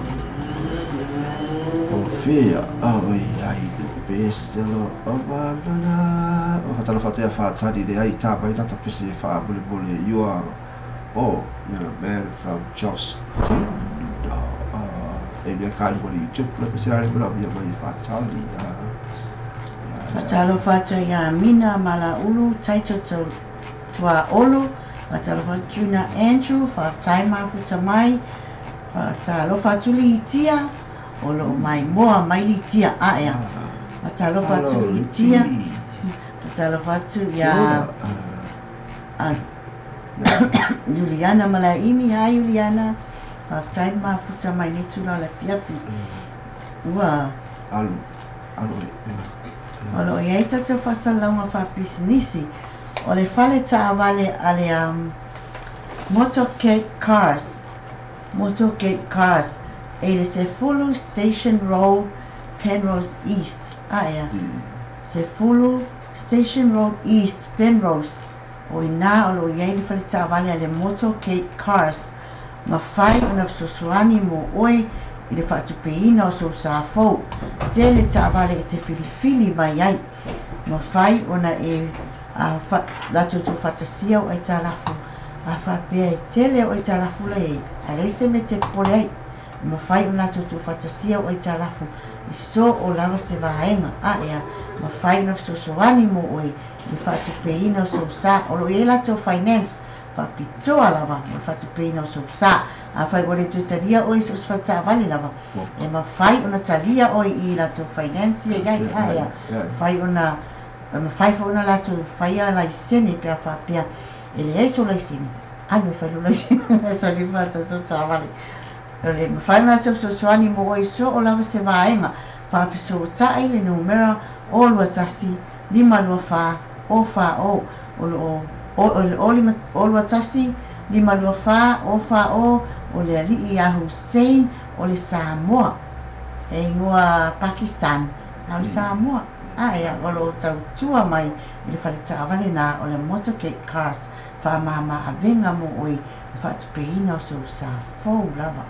o fea a o ai le pese lo o mana o fatalo fatea whātari le ai tā mai lata pese e wha mole mole you are oh you're a man from Justin e mea kāli mole i tupu la pese rā mea mea mai whātari Fatalo fato ia Mina Malaulu Taito Tua Olo Fatalo fato Juna Andrew Fatai Mafuta Mai Fatalo fato Litia O lo mai moa mai Litia aea Fatalo fato Litia Fatalo fato ia Juliana Malaimi. Hi Juliana. Fatai Mafuta Mai ni tula le fiafi. Ua alu alu O lo iai tātou whasalauga whapisinisi o le fale taavale a le Motorcade Cars Motorcade Cars e le Sefulu Station Road Penrose East aea Sefulu Station Road East Penrose o ina o lo iai le fale taavale a le Motorcade Cars mafai ona fesoasoani mo oe i le faatupeina o sou safou tele taavale e te filifili mai ai mafai ona e latou tuufaatasia o aitalafu a faapea e tele o aitalafu la iai ae leai se mea te popole ai mafai ona latou tuufaatasia o aitalafu i so o lava se vaega aea mafai ona fesoasoani mo oe i le faatupeina o sou sa o loo iai latou finance faapitoa lava mo le faatupeina o sou sa afai ua le toe talia oe so o se faletaavale lava e mafai ona talia oe i latou finance ia iai aea mafai ona mafai foi ona latou faia laisene pe a faapea e leai so laisene alu e fai lou laisene salifa tatou taavale o le mafai ona latou fesoasoani mo oe so o lava se vaega faafesootai le numera o 21 524 o fa o o loo o o 5 o 21 524 o fa o o le alii ia Hussein o le Samoa e igoa Pakistan a o le Samoa aea o loo tautua mai i le fale taavale na o le Motorcade Cars faamama avega mo oe le faatupeina o sou sa fou lava.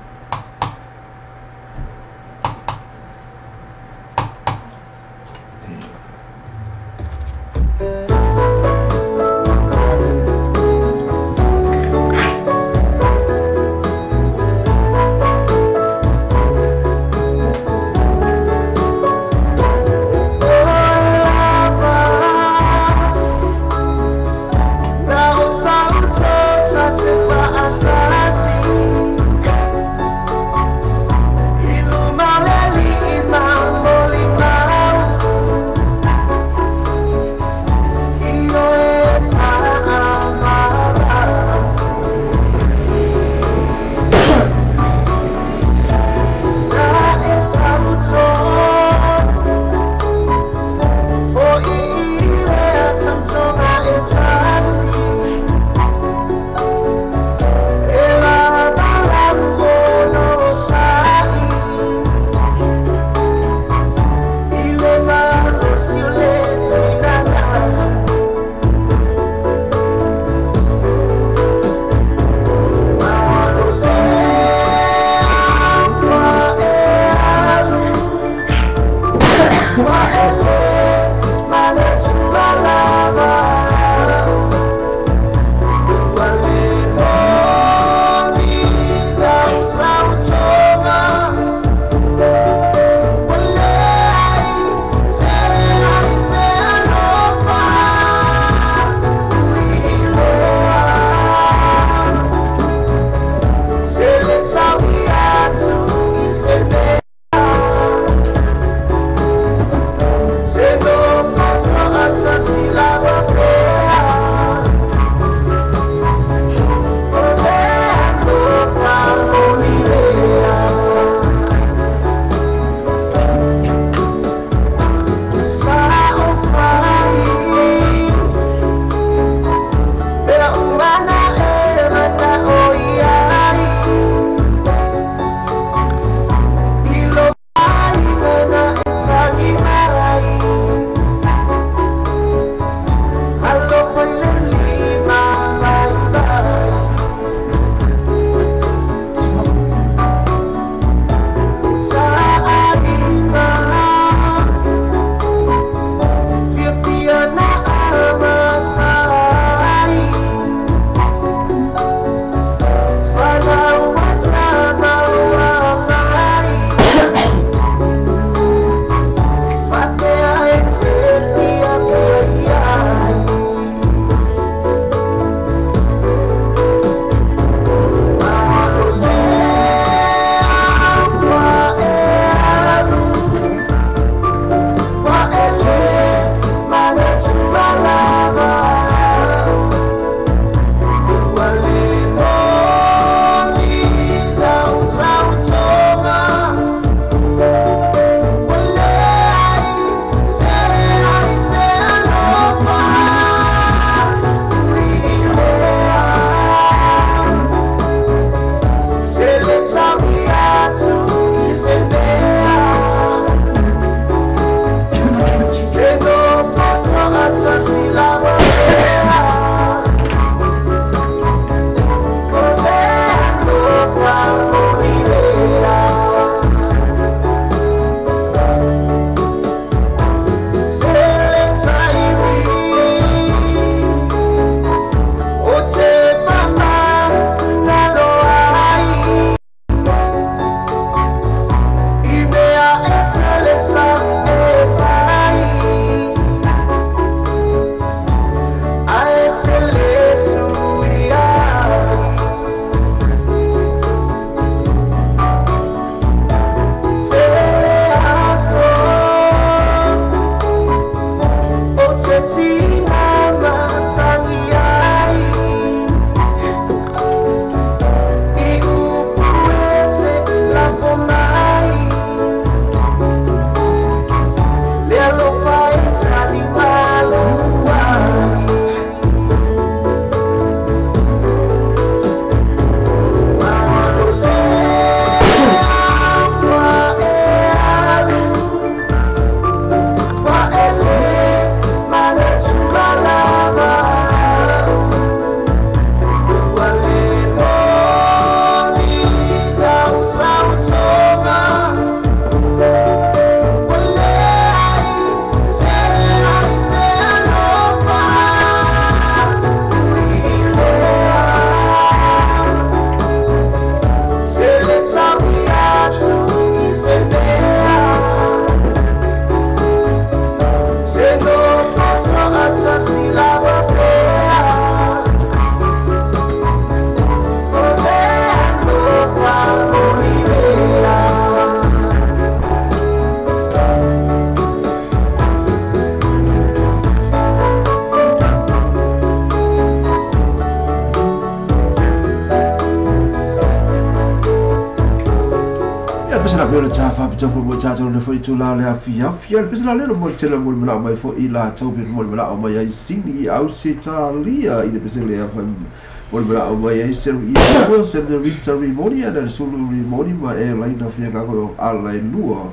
me o le tā whapito fo mo tātou le fo i tū la le afi afi le pese la lelo mo tele mo le mai fo i la tau pe mo le o mai ai sini au se talia i le pese le afa mo le o mai ai se i o se le Rita Rimoni ana le Sulu Rimoni ma e laina fia kako ala e lua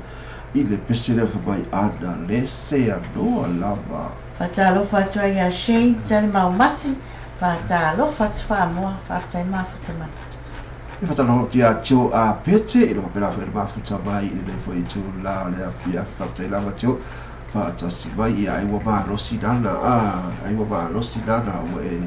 i le pese le afa mai ana le se anoa lava. Whatalofa atu ai a Shane tali mau masi, whatalofa atu whamoa, whaftai mafuta mai. E whatalofa atu ia Joe a Pete, i lo pera whae mafuta mai, i le fo i tū la le awhia whaftai lava Joe, whatasi mai ia aiwa malosi nana, aiwa malosi nana ua e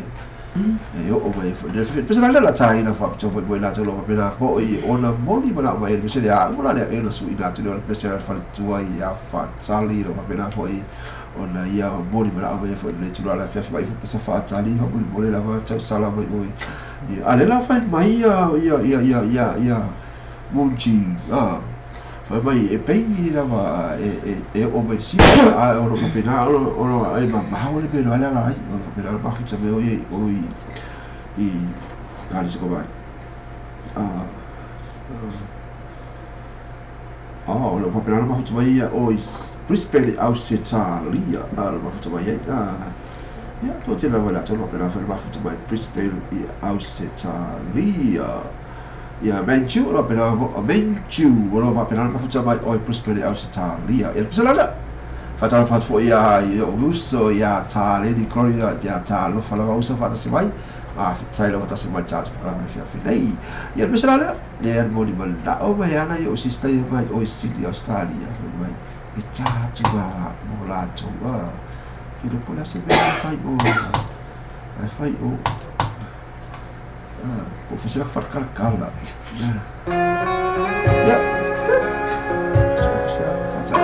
e o mai fo. Pese la lela tāina whapito fo i mo i lātou lo pera fo i ona moli mana mai e pese le a ua la le e su i lātou le pese la whaletua i a whatali lo pera fo i ona ia moli mana mai fo i le tū la le awhia mai fo pese whatali fo moli moli la whatau sala mai oi. A le la whai mai ia ia ia ia ia ia munchi whai mai e pei lava e o mai si a o lo whapena o lo ai ma maha le pelo ala ai o whapena la mafuta me oi oi i kāri se ko mai o lo whapena la mafuta mai ia o i Brisbane Australia a lo mafuta mai ai ia tō tēnā wai lātou lo whapena whai mafuta mai Brisbane i Australia. Ia Manchu o pena Manchu o lo whapena mafuta mai o Brisbane Australia. Ia pese lana whatara whatfo ia i o uso ia tā Lady Gloria ia tā lofa lava uso whatasi mai a whitai lava whatasi mai tātu pakarama whia whinei. Ia pese lana le an moni manao mai ana i o sista ia mai o i Sydney Australia whai mai e tātu mara mō lātou ki le pole ase mea whai o ai whai o po whasera wharakara. Ia. So whasera whata.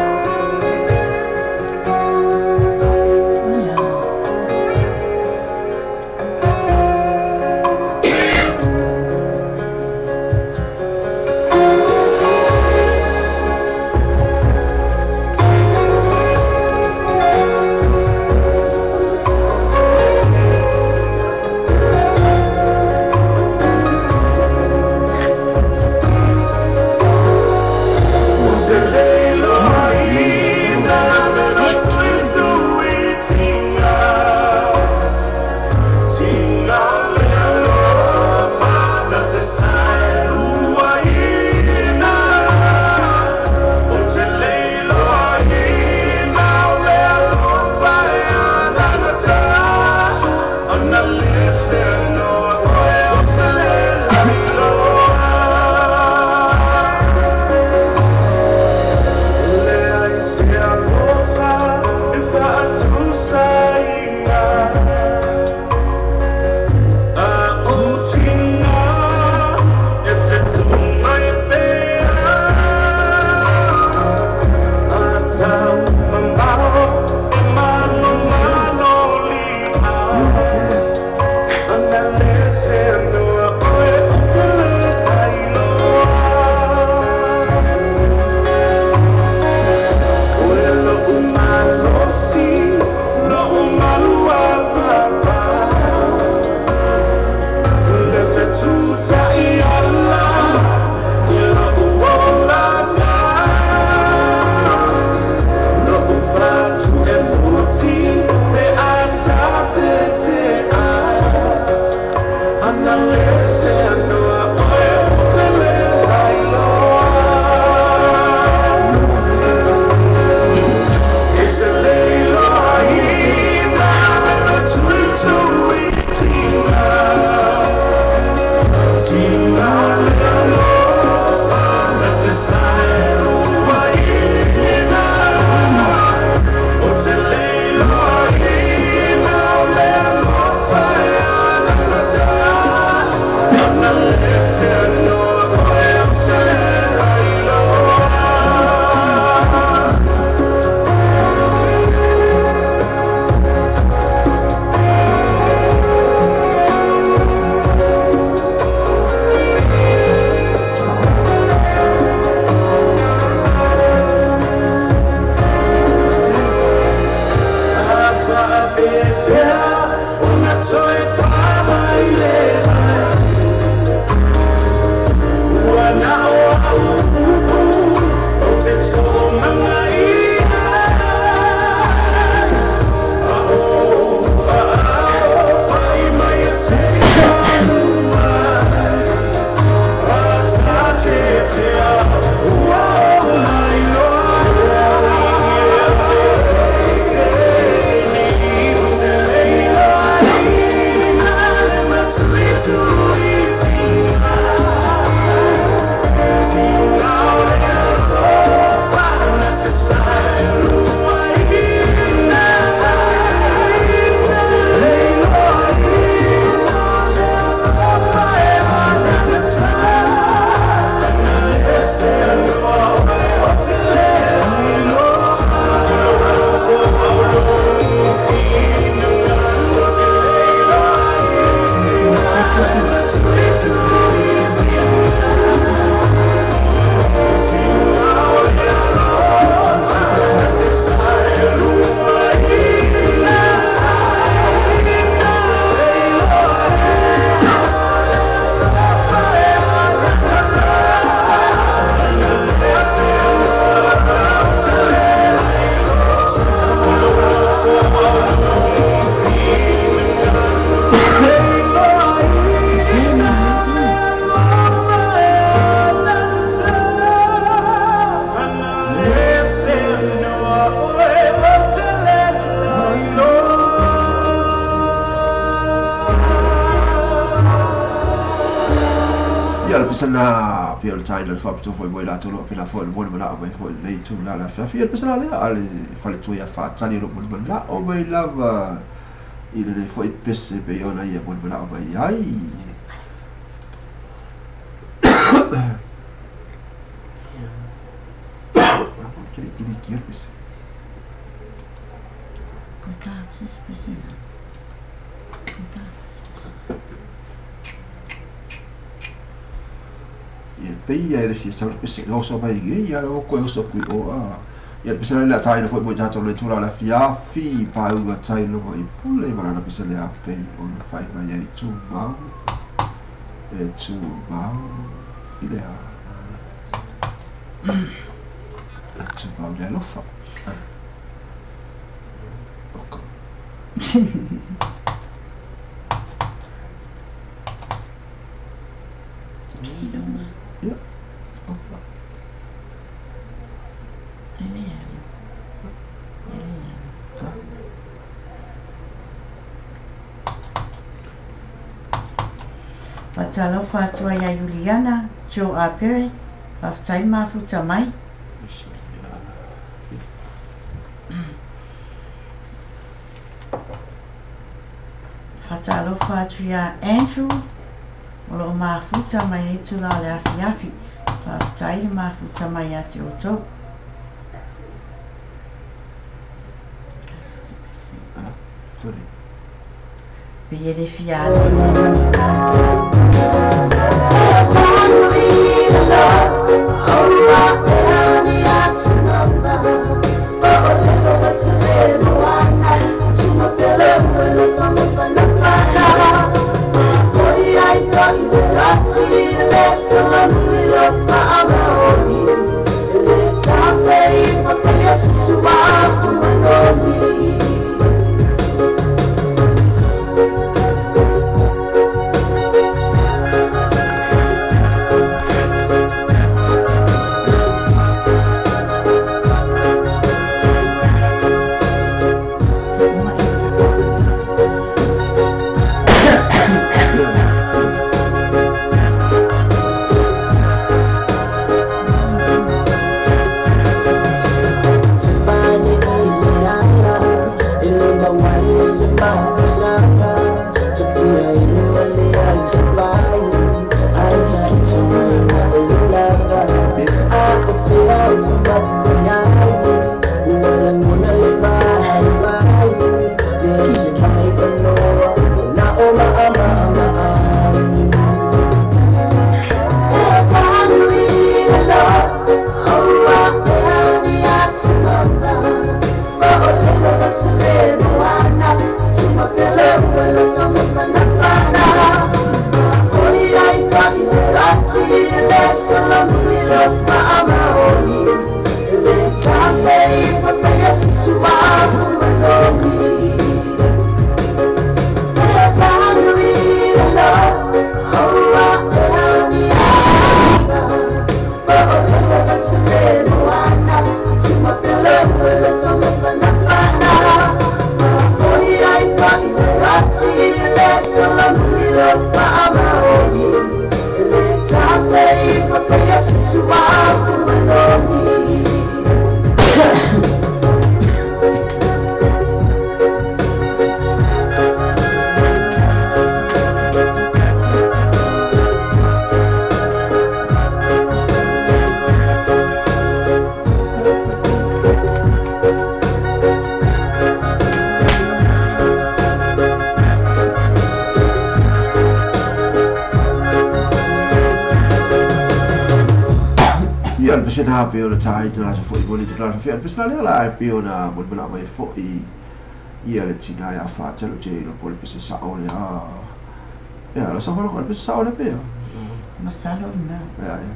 Now Faatalofa atu ai ia Iuliana Joe Apere, faafetai le mafuta mai. Faatalofa atu ia Andrew, o loo mafuta mai le itula o le afiafi. Faafetai le mafuta mai ia te outou. Pe e le fia pese na pe o le tai te rata foi mo le te rata fia. Pese na lea la e pe o na mo le mana mai foi ia le tina ia whaatalo te ilo po le pese sa o le a. Ia, la sa whanau le pese sa o le pe. Masalo na. Ia, ia.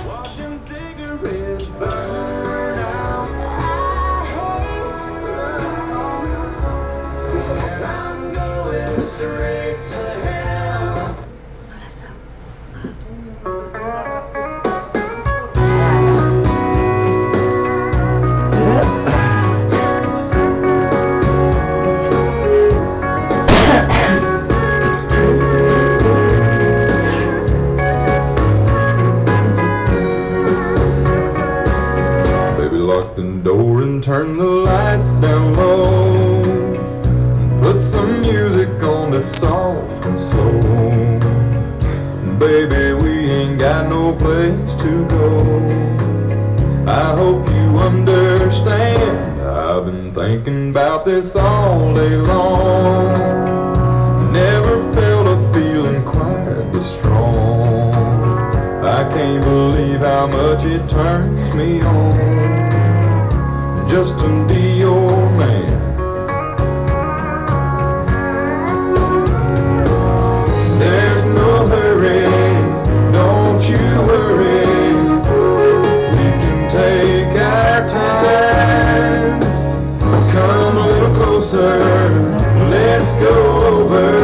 Watching cigarettes burn out. I hate love songs, and I'm going straight to hell. Baby, lock the door and turn the lights down low. Put some music on that's soft and slow. Baby, we ain't got no place to go. I hope you understand. I've been thinking about this all day long. Never felt a feeling quite this strong. I can't believe how much it turns me on just to be your man. There's no hurry, don't you worry. We can take our time. Come a little closer, let's go over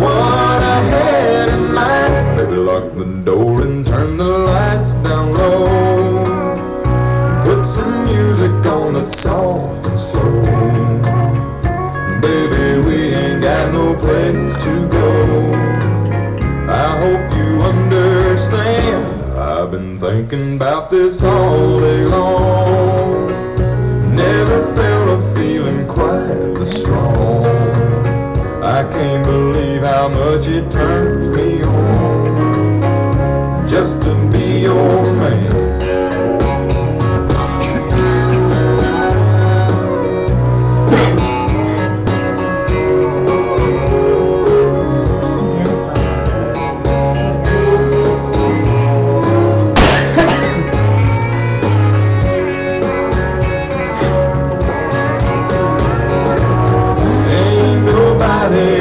what I had in mind. Baby, lock the door and turn the lights down low. Put some music on that's soft and slow. Baby, we ain't got no place to go. I hope you understand. I've been thinking about this all day long. Never felt a feeling quite this strong. I can't believe how much it turns me on just to be your man. Ain't nobody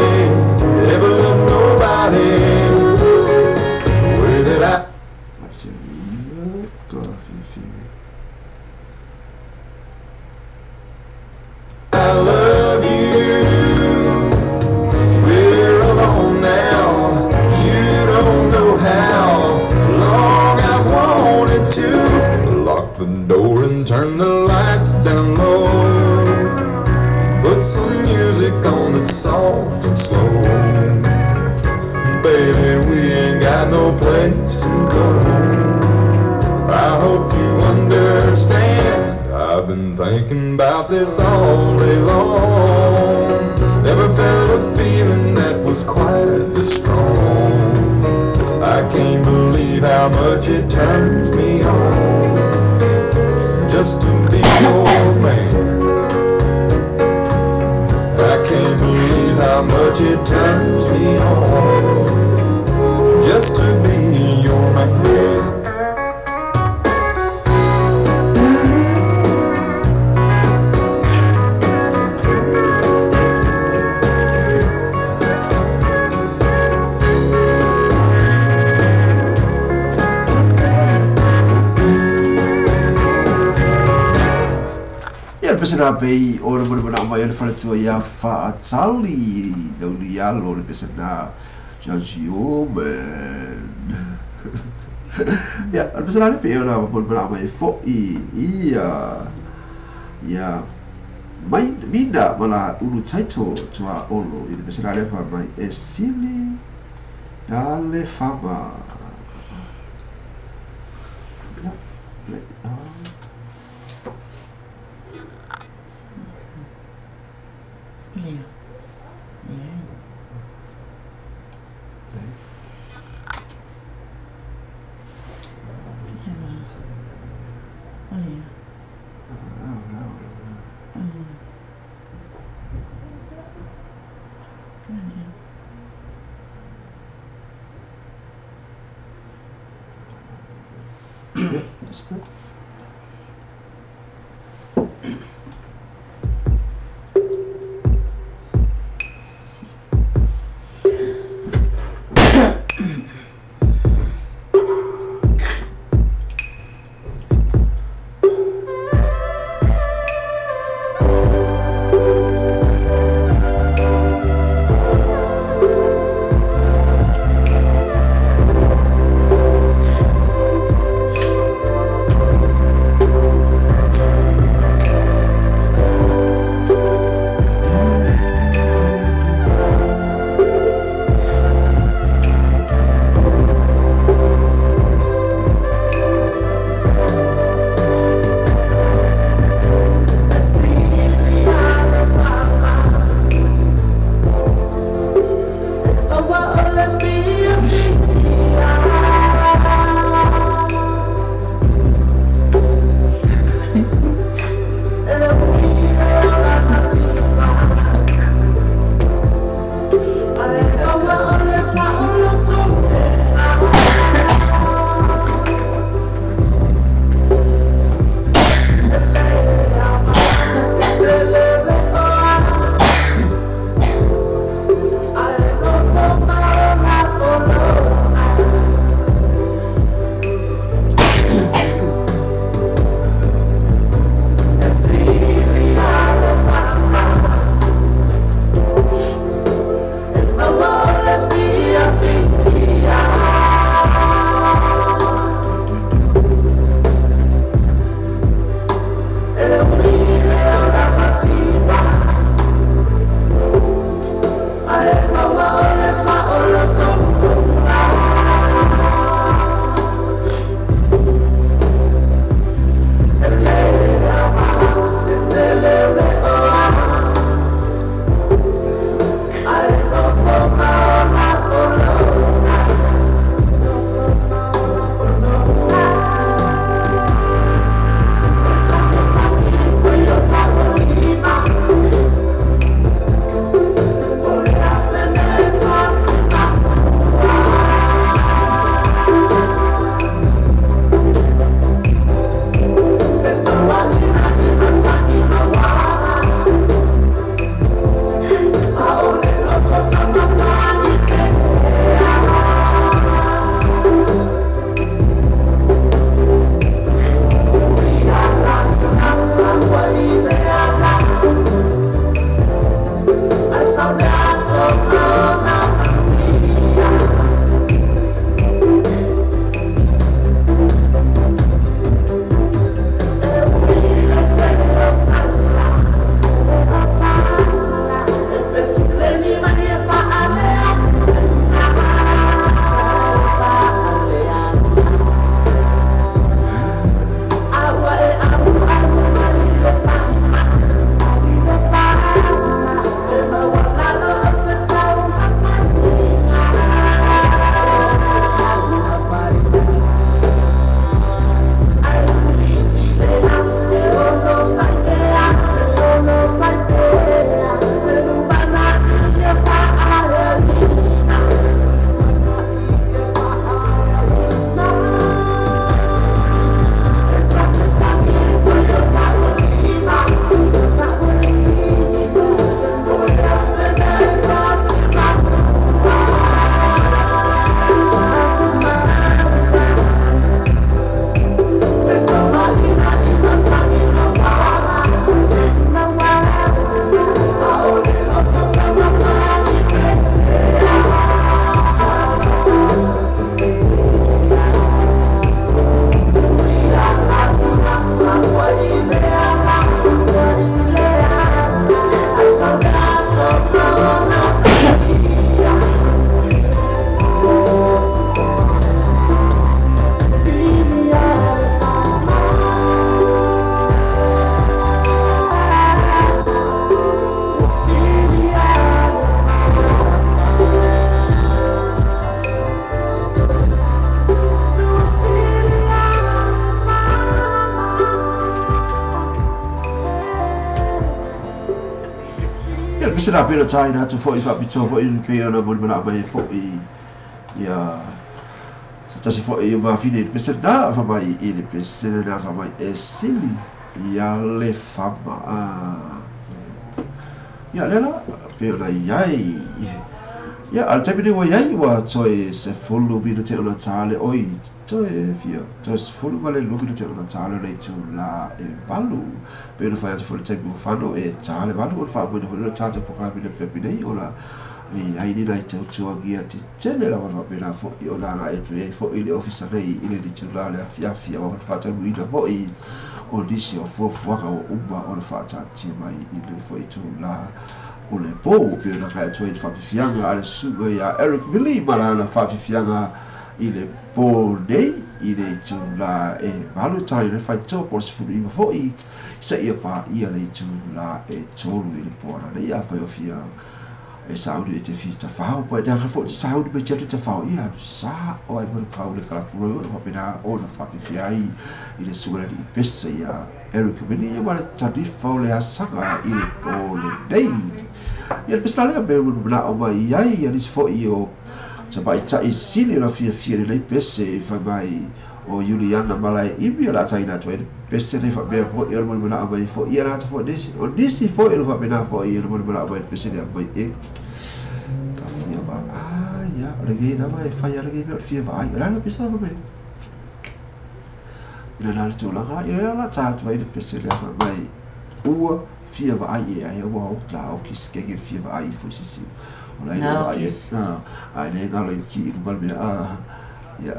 ever loved nobody the way that I. I love you. We're alone now. You don't know how long I wanted to. Lock the door and turn the lights down low. Put some music on that's soft and slow. Baby, we ain't got no place to go. I hope you understand. I've been thinking about this all day long. Never felt a feeling that was quite this strong. I can't believe how much it turns me on just to be your man. I can't believe how much it turns me on just to be your man. Ia le pese na pei o le mone mana mai o le whaletua ia whaatali dauli alo le pese na Judge man. Ia le pese na le pei o le mone mana mai foi ia ia mai mina mana ulu taito tua olo i le pese na le wha mai e sili dale fama. Ia le Leo. Yeah. Leo. Leo. Let's go. Se na pelo tai na tu foi fa pito foi pe ona mo mana mai foi ia se Tasi fo'i o mafine i le pese na famai i le pese na famai e sili ia le fama. Ia lea la pe ona iai. Ia a le taimi nei ua iai ua toe 10 minute ona tā le oi toe fia toe 12 minute ona tā le le itulā e 8. Pe ona fai atu foi le taimi ua fano e tā le 8 ona faamoeina foi le tatou polokalame le afiafi nei ona e ai ni nai tautuagia tetele lava ona faapena foi ona agai atu ai foi le ofisa nei i le itulā le afiafi aua faataunuuina foi o nisi o fuafuaga ua uma ona faataatitia mai i le foi itulā o le pō. Pe ona agai atu ai le faafiafiaga a le susuga ia Eric Mili ma lana faafiafiaga i le pō nei i le itulā e 8 e talaina le faitoa po o le 19 foi seia paia le itulā e 3 i le pō ananei. Afai o fia e sauni e te fia tafao pa e te foi te sauni mai te atu tafao ia atu sa o ai mo kau le kalapuro o faapena ona faafifia ai i le suga le pese ia Eric Mili ia ma le tanifa o le asaga i le pō lenei. Ia le pese la lea me manao mai ai ia nisi foi o tamaita'i sili ona fiafia lenei pese fai mai o Juliana Malae imi o le ataina atu ai le pese nei faapea foi o le molimolao mai foi ia le ata foi nisi o nisi foi o le faapena foi o le molimolao mai le pese lea mai e ka fia vaai ia o lenei lava e fai a lenei mea o le fia vaai o le ala pese lava mai ina la le tulaga ia le la tā atu ai le pese lea fai mai ua fia vaai e ai ua o la o kisikeke le fia vaai i foi sisi o la ina vaai e ai le ngalo i ki i luma le mea ia.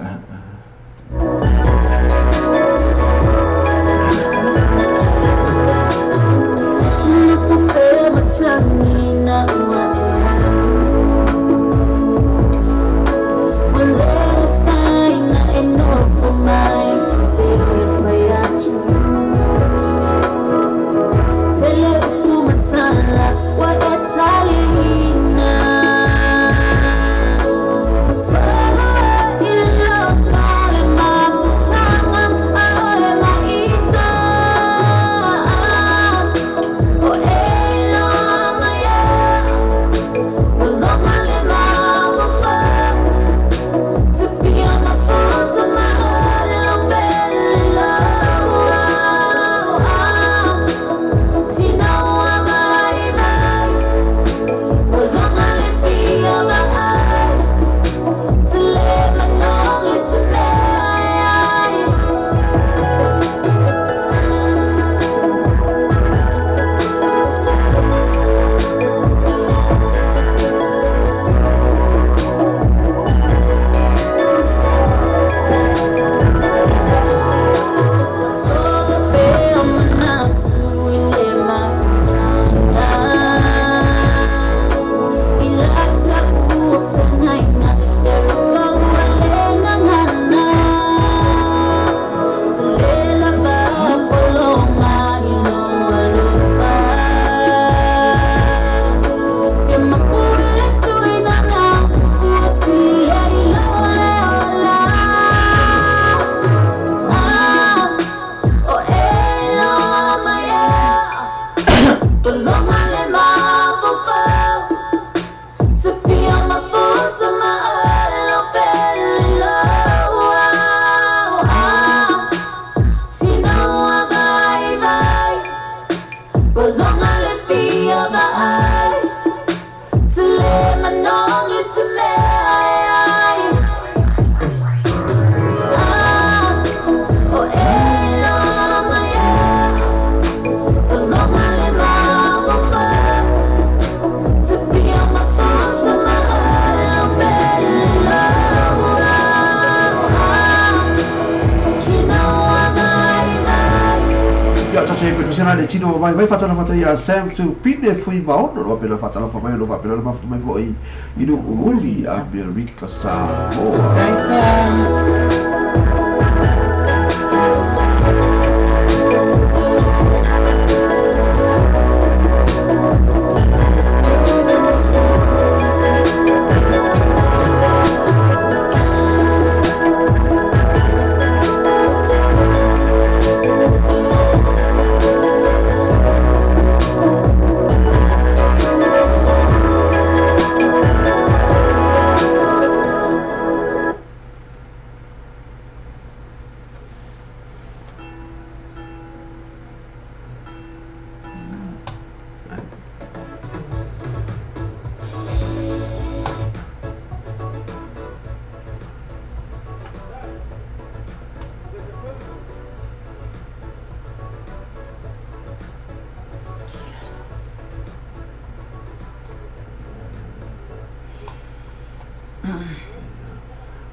Le tino mai mai whatana ia Sam tu pine fui maono no pena whatana mai no pena mai foi i no uli Amerika Samoa. Thanks Sam.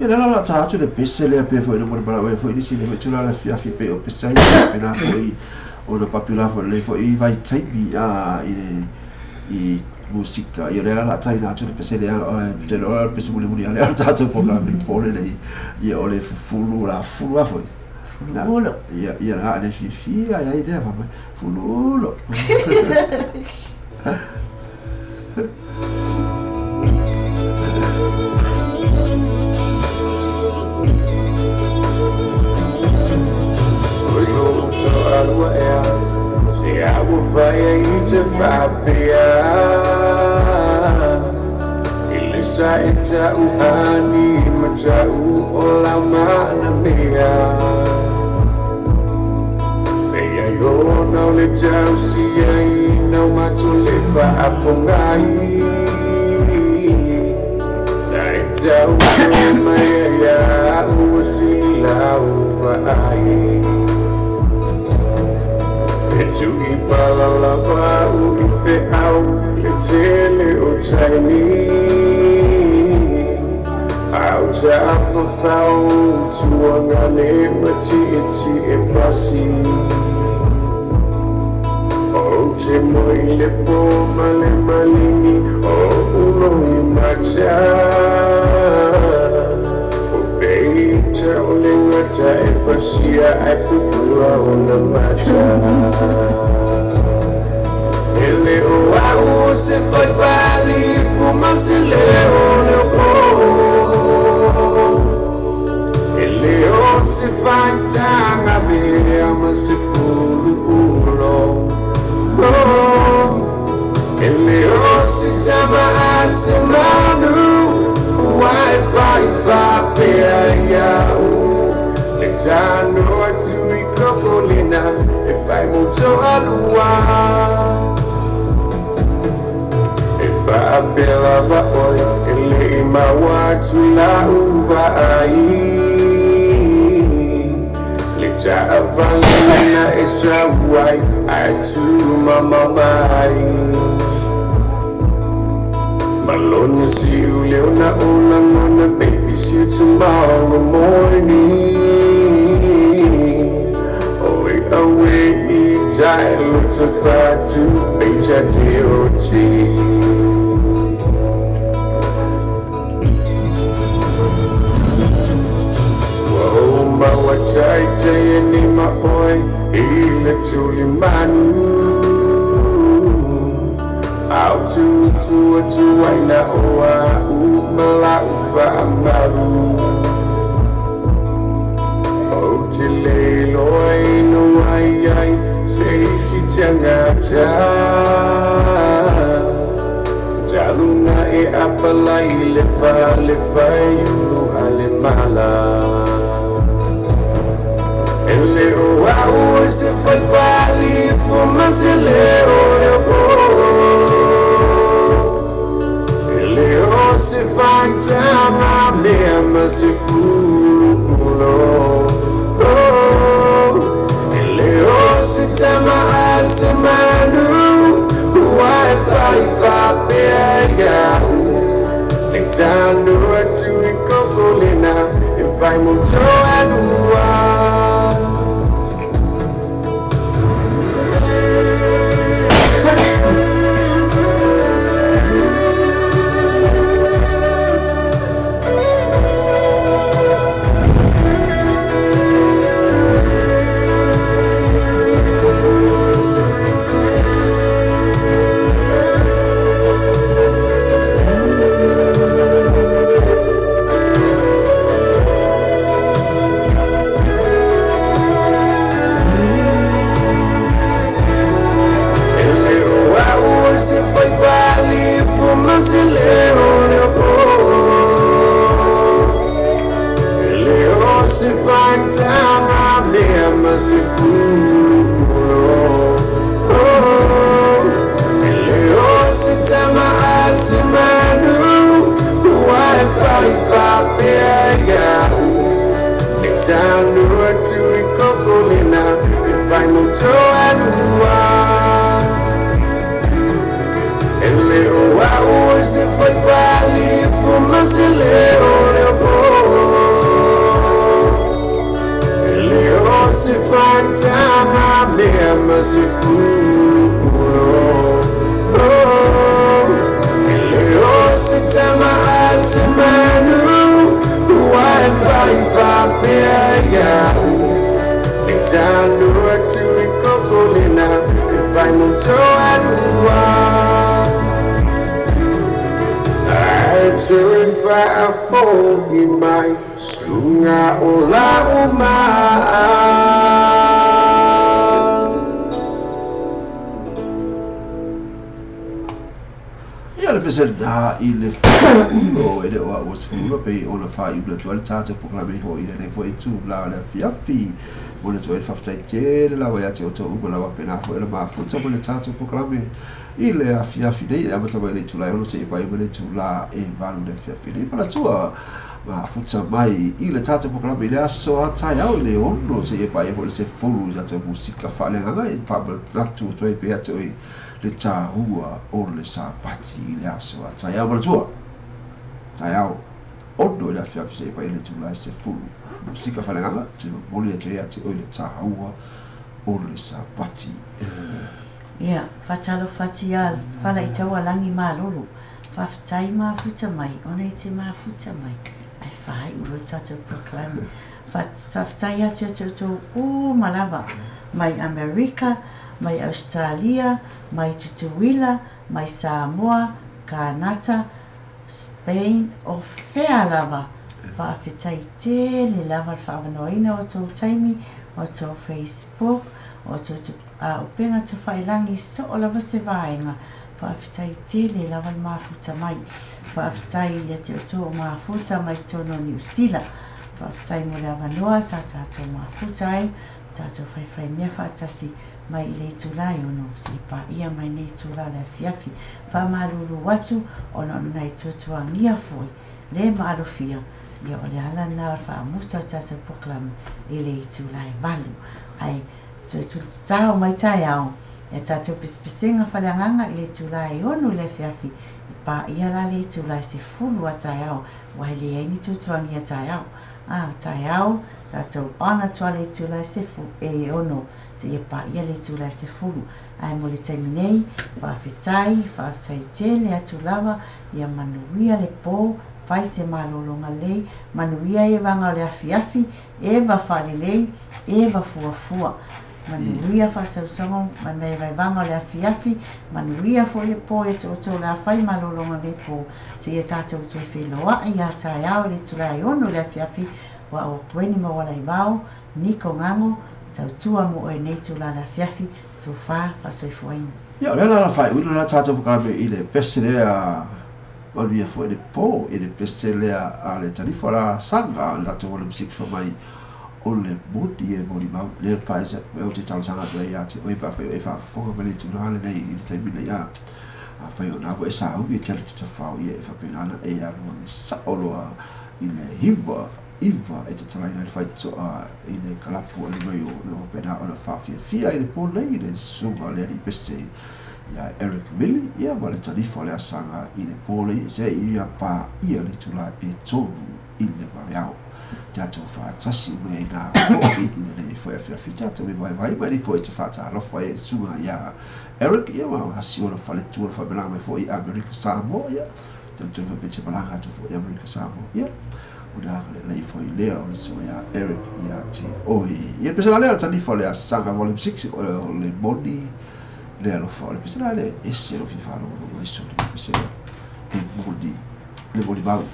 Ia le la ta atu le pese lea pe foi no mo le mai foi nisi le foi tula le fiafi pe o pese ai pe na foi o le papula foi le foi i vai taimi a i musika ia le la tai na atu le pese lea te lo le pese muli muli ale o tatou programe pole le ia o le fulu la fulu a foi Fulu ia ia la le fifi ai ai lea fa fulu. Se a ua fai i te whapea I le sa e tau ani ma tau o la mana mea Pea i ona o le tau si ai nau mato le whaapongai Na e tau e mai ai ua si lau ai. E tui palalava u i wheau le tele o taimi Au ta awhawhau tuanga le mati e ti e pasi O te moi le po male malini o ulo i mata O peita o le ngata e fasia ai pupua o na mata. Ele o au se fai pali fuma se leo leo po. Ele o se fai tanga vea ma se fulu ulo. Ele o se tama a se manu wai fai fa pea ia u. Le tano atu i kokolina e fai moto alua. E whaapela va oi e le i maua atu la uva ai. Le taavale na e sauai ai tu mama mai. Malone see you leona ona ngona baby see you tomorrow morning. Oh away i tai lo te whatu peita te o te. Maua tai tai e ni ma oi i le tuli manu. Au tu tu atu ai na oa u mala u whaamaru. O te le loi no ai ai se isi tangata. Talunga e apalai le fa le fai ulu ale mala. Ele o au se fai pali fuma se leo leo po. Ele o se fai tama mea ma se fulu ulo. Ele o se tama a se manu wai fai fa pea ia u. Le tanu atu i kokolina e fai moto anua. Se leo leo po. Ele o se fai tama mea ma se fulu. Ele o se tama a se manu wai fai fa pea ia u. Le tanu atu i kokolina e fai moto anua. Ele o au se fai pali fuma se leo. E le o se tama a se manu ua e faifapea ia'u e tanu atu i kokolena e fai mo toalua Ae toe faafo'i mai suga o la'u ma'a. Ia le pese na i le whaulo e le oa ua sefulu pe o le whaiula tua le tātou pokalame ho i le nei foi tu la le afiafi mo le tua e whawhitai tele lawa ia te o tō uma lawa pena fo e le mafuta mo le tātou pokalame i le afiafi nei e amata mai le tūla e ono te i pai le tūla e valu le afiafi nei pala tua mafuta mai i le tātou pokalame i le aso a tai au i le ono te i pai mo le se fulu i tātou musika whaaleagaga e whaamatu tua e pea te oi le tāhua o le sāpati i le aso a tai au manatua. Tai au ono i le afiafi se i pai le tūla e se fulu musika whaaleagaga te moli atu e ate oi le tāhua o le sāpati. Ia, whatalo whatia whala i taua langi mālolo. Whawhitai mafuta mai, ona i te mafuta mai. Ai whai uro tātou proclaim. Whawhitai atu atu tō o malava. Mai Amerika, mai Australia, mai Tutuila, mai Samoa, Kanata, Spain, o whea lava. Whawhitai tele lava whaawanoina o tō taimi, o tō Facebook, o tō o penga te whailangi so o lava se vaenga. Whawhitai tele lava mafuta mai. Whawhitai ia te o tō mafuta mai tōno Niu Sila. Whawhitai mo le avanoa sa tātou mafuta ai, tātou whaiwhai mea whaatasi mai i le itula e ono se pa ia mai nei itula le afiafi. Whamalulu atu ona ona nei tuatuangia foi le maalofia ia o le ala na o whaamuta o tātou poklama i le itula e valu. Ai toe tutatao mai tai ao e tātou pispisinga whaleanganga i le itula e ono le afiafi e pa ia la le itula e se fulu a tai ao wai le ai ni tuatuangia tai ao. A tai ao tātou ana tua le itula e se fu e ono te ia pa ia le itula e se fulu. Ai mo le taimi nei, whaawhitai, whaawhitai tele atu lava, ia manuia le pō, whai se malolonga lei, manuia e wanga o le afiafi, e wa whalelei, e wa fuafua. Manuia whasausongo, mai mei vai wanga o le afiafi, manuia fo le pō e tō tō la whai malolonga le pō. Se ia tātou toe wheloa i a tai ao le tula e ono le afiafi, wa o kweni mawala i wao, niko ngango, tautua mo oe nei tula le afiafi, tō whā whasoifuaina. Ia, o le ala whai ula la tātou pokalame i le pese lea manuia foi le pō, i le pese lea a le tanifa la sanga, le tātou o le musiki wha mai o le moni e moni mau, le whai se o te tau sanga tua ia te oe pa whai o e whaafofoga mai le tūrale nei i le taimi nei a whai o nā e sa ugi e tele te tawhao ia e whapenana e alua le saoloa i le hiwa iwa e te talaina le whaitoa i le kalapu a le mai o le wapena o le whaafiafia i le pō nei i le sunga le ali pese ia Eric Millie ia ma le tanifa o le asanga i le pō nei se ia pā ia le tula e tonu i le vareao. Tātou whaatasi me ngā hoi i le nei foi afiafi tātou me vai vai mai foi te whaatalofa e sunga ia Eric ia ma hasi o le whale tua le whamelanga mai foi Amerika Samoa ia tātou whapete malanga atu foi Amerika Samoa ia o le aka le lei foi lea o le sunga ia Eric ia te oi. Ia pese la lea le tanifa o le asanga volume 6 o le moni le alofa o le pese la lea ese lo fi whalo o le soli pese e moni le moni mau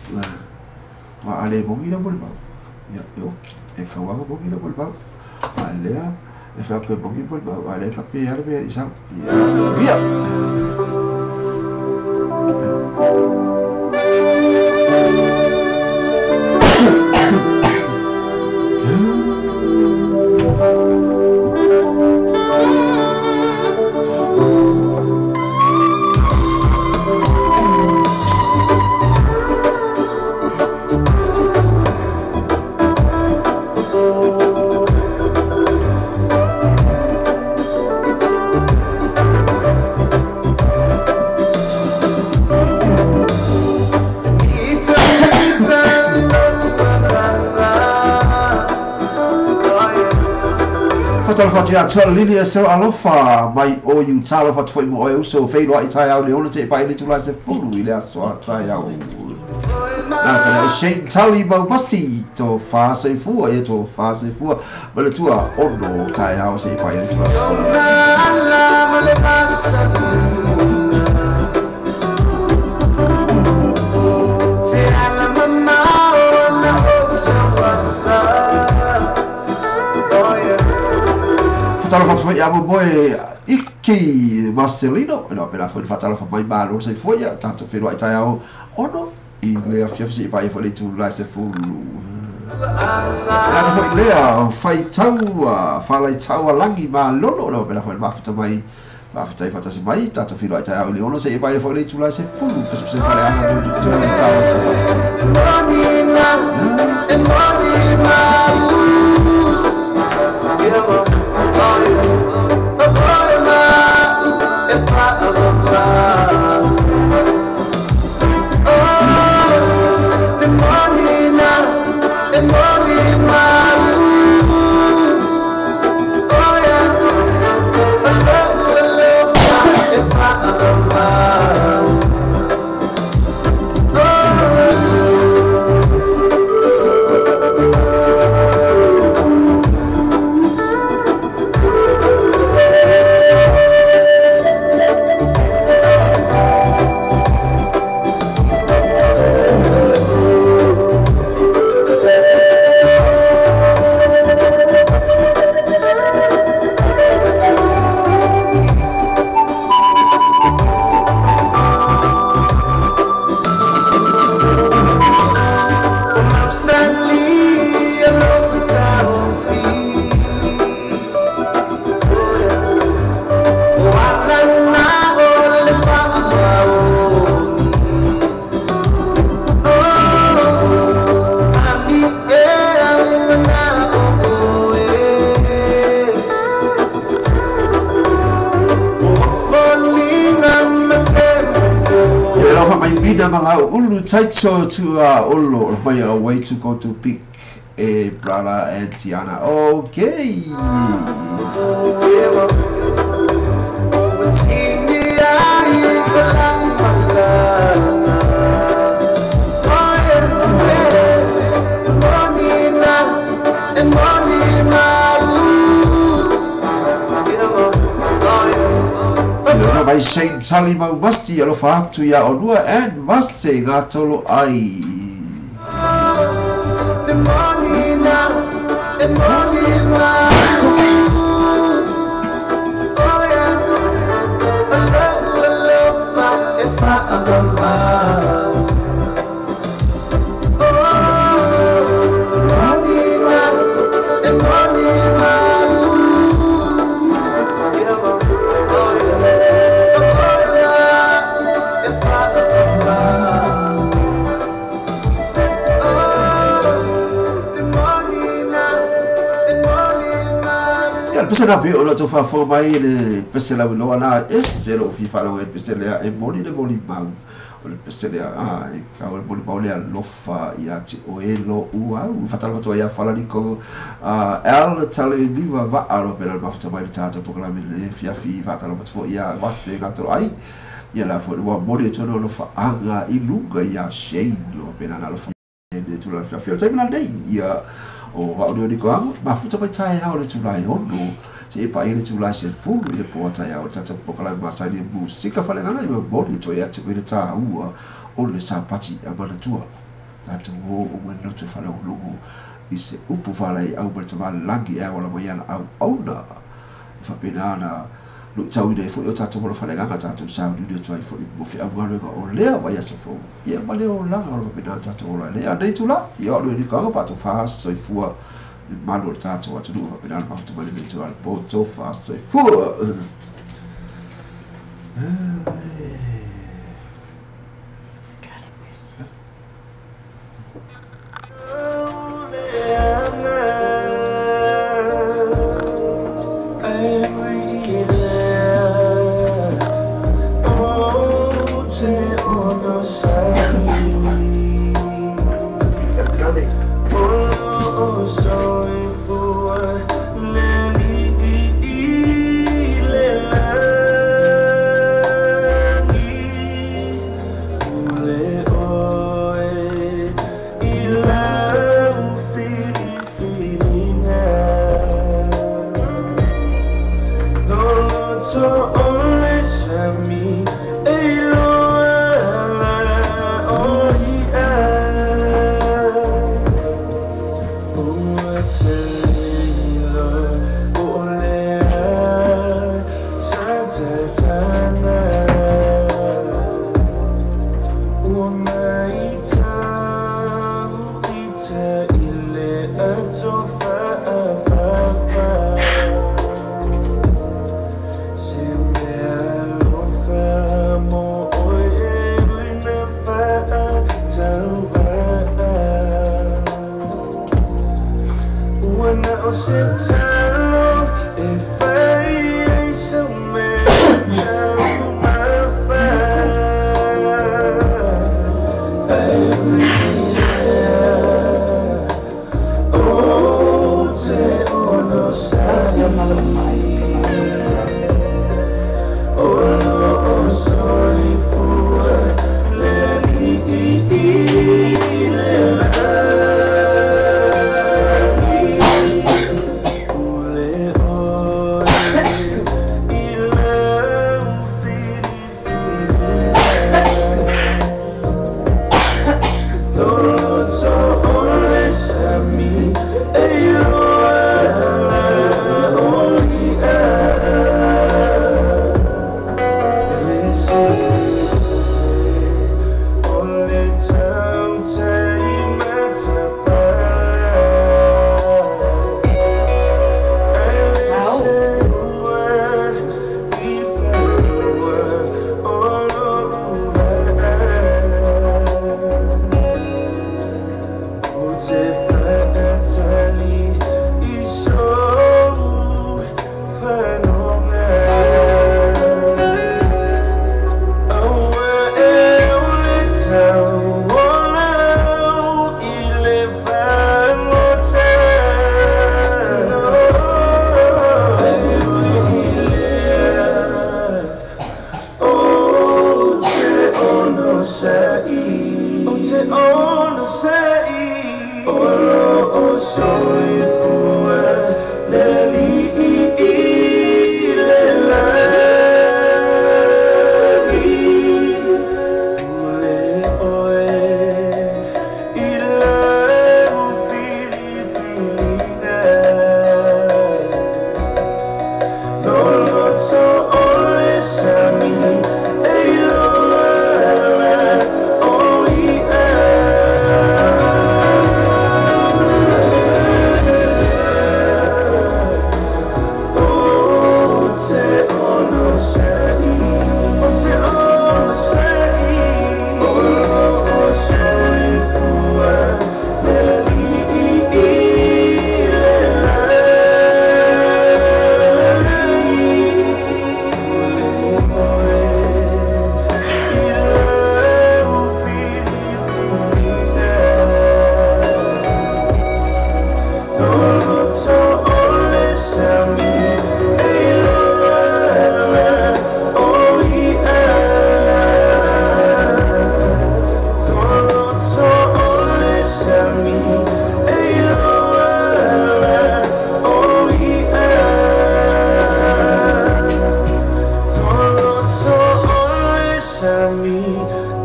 ma ale mongi le moni mau. Ia, eo, e kauanga mongi le moni mau. A lea, e whea koe mongi moni mau. A lea ka pē ale mea i sau. Ia, ia! Fatalofa atu ia te Lili e seo alofa mai o Utah alofa atu foi mo oe uso wheiloa i tai au le ono te pai le tula se fulu i le aso a tai au. Nā tana e Shane Tully mau masi tō whāsoifua ia tō whāsoifua ma le tua ono tai au se i pai le tula se fulu. Fatalofa atu foi ia moe iki Marcelino e pena foi fatalofa mai malo se foi ia tatou whenua i tai au ono i lea fiafi se i pai foi le tula se fulu. Nā foi lea whaitaua, whalaitaua langi malolo e pena foi mafuta mai whawhitai whatasi mai tatou whenua i tai au i le ono se i pai foi le tula se fulu pese whare anga no te tau. Taito to olo mai a way to go to pick a brother and Tiana. Okay. Mai Shane Tully mau masti alofa atu ia olua and masti ngā tolo ai. Pese na pe o tō whawhau mai le pese lau loa nā e se lo fi whalau e pese lea e moni le moli mau o le pese lea a e kau le moli mau lea lofa ia te o e lo ua u whatala whatua ia whalaniko el tale liwa waa ro pera mafuta mai le tātou pokalame le fiafi whatala whatua ia wase ngā toro ai ia la fo ua moni e tōno lofa anga i lunga ia Shane lo pera nā lofa e tūla fiafi o taimina nei ia o wao neo niko ango, mafuta mai tai hao le tūlai ono, se e pai le tūlai se fulu i le poa tai hao, tata pokalai masai ni musika whalegana i moni toi atu i le tā ua, o le sāpati a manatua. Tātou o o manoto whale o lungu i se upu whalei au mani tamā langi e wala mai ana au auna. I whapena ana, no tau ina e fo i o tātou mora whaleganga tātou sāu nuni o tuai fo i mofi au ngaluenga o lea mai asa fo. Ia ma leo langa o whapena ana tātou ora lea. Nei tūla, ia o nui niko anga whātou whāsoifua ni malu o tātou atunuu whapena ana mafuta mai le tūla le pō tō whāsoifua. So if onosa'i O te onosa'i O lo o soifua Le li'i i le lagi Pule oe i lau filifiliga Loloto o le sami e iloa ala o i'a. O te onosa'i, o te onosa'i, o lo o soifua le li'i i le lagi. Pule oe i lau filifiliga. Loloto o le sami e iloa ala o i'a. Loloto o le sami e iloa ala o i'a. Loloto o le sami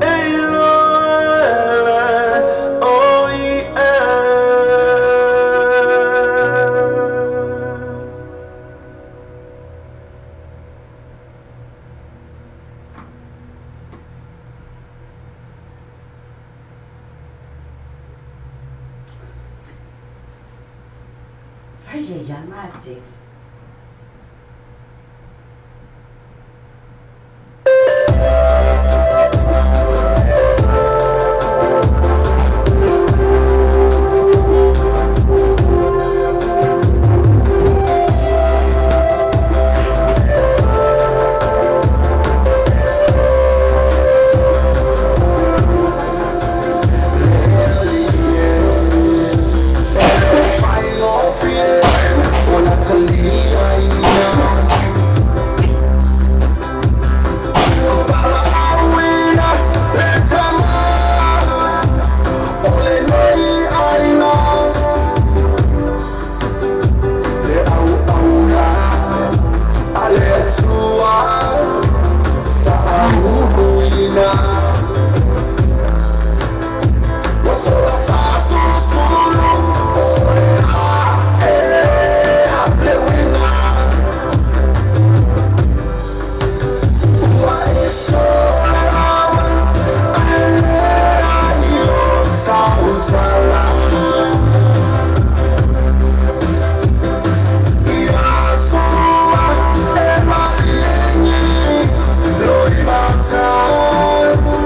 e iloa ala o i'a. Fai ia ngā text. Time.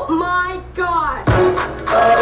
Oh my god!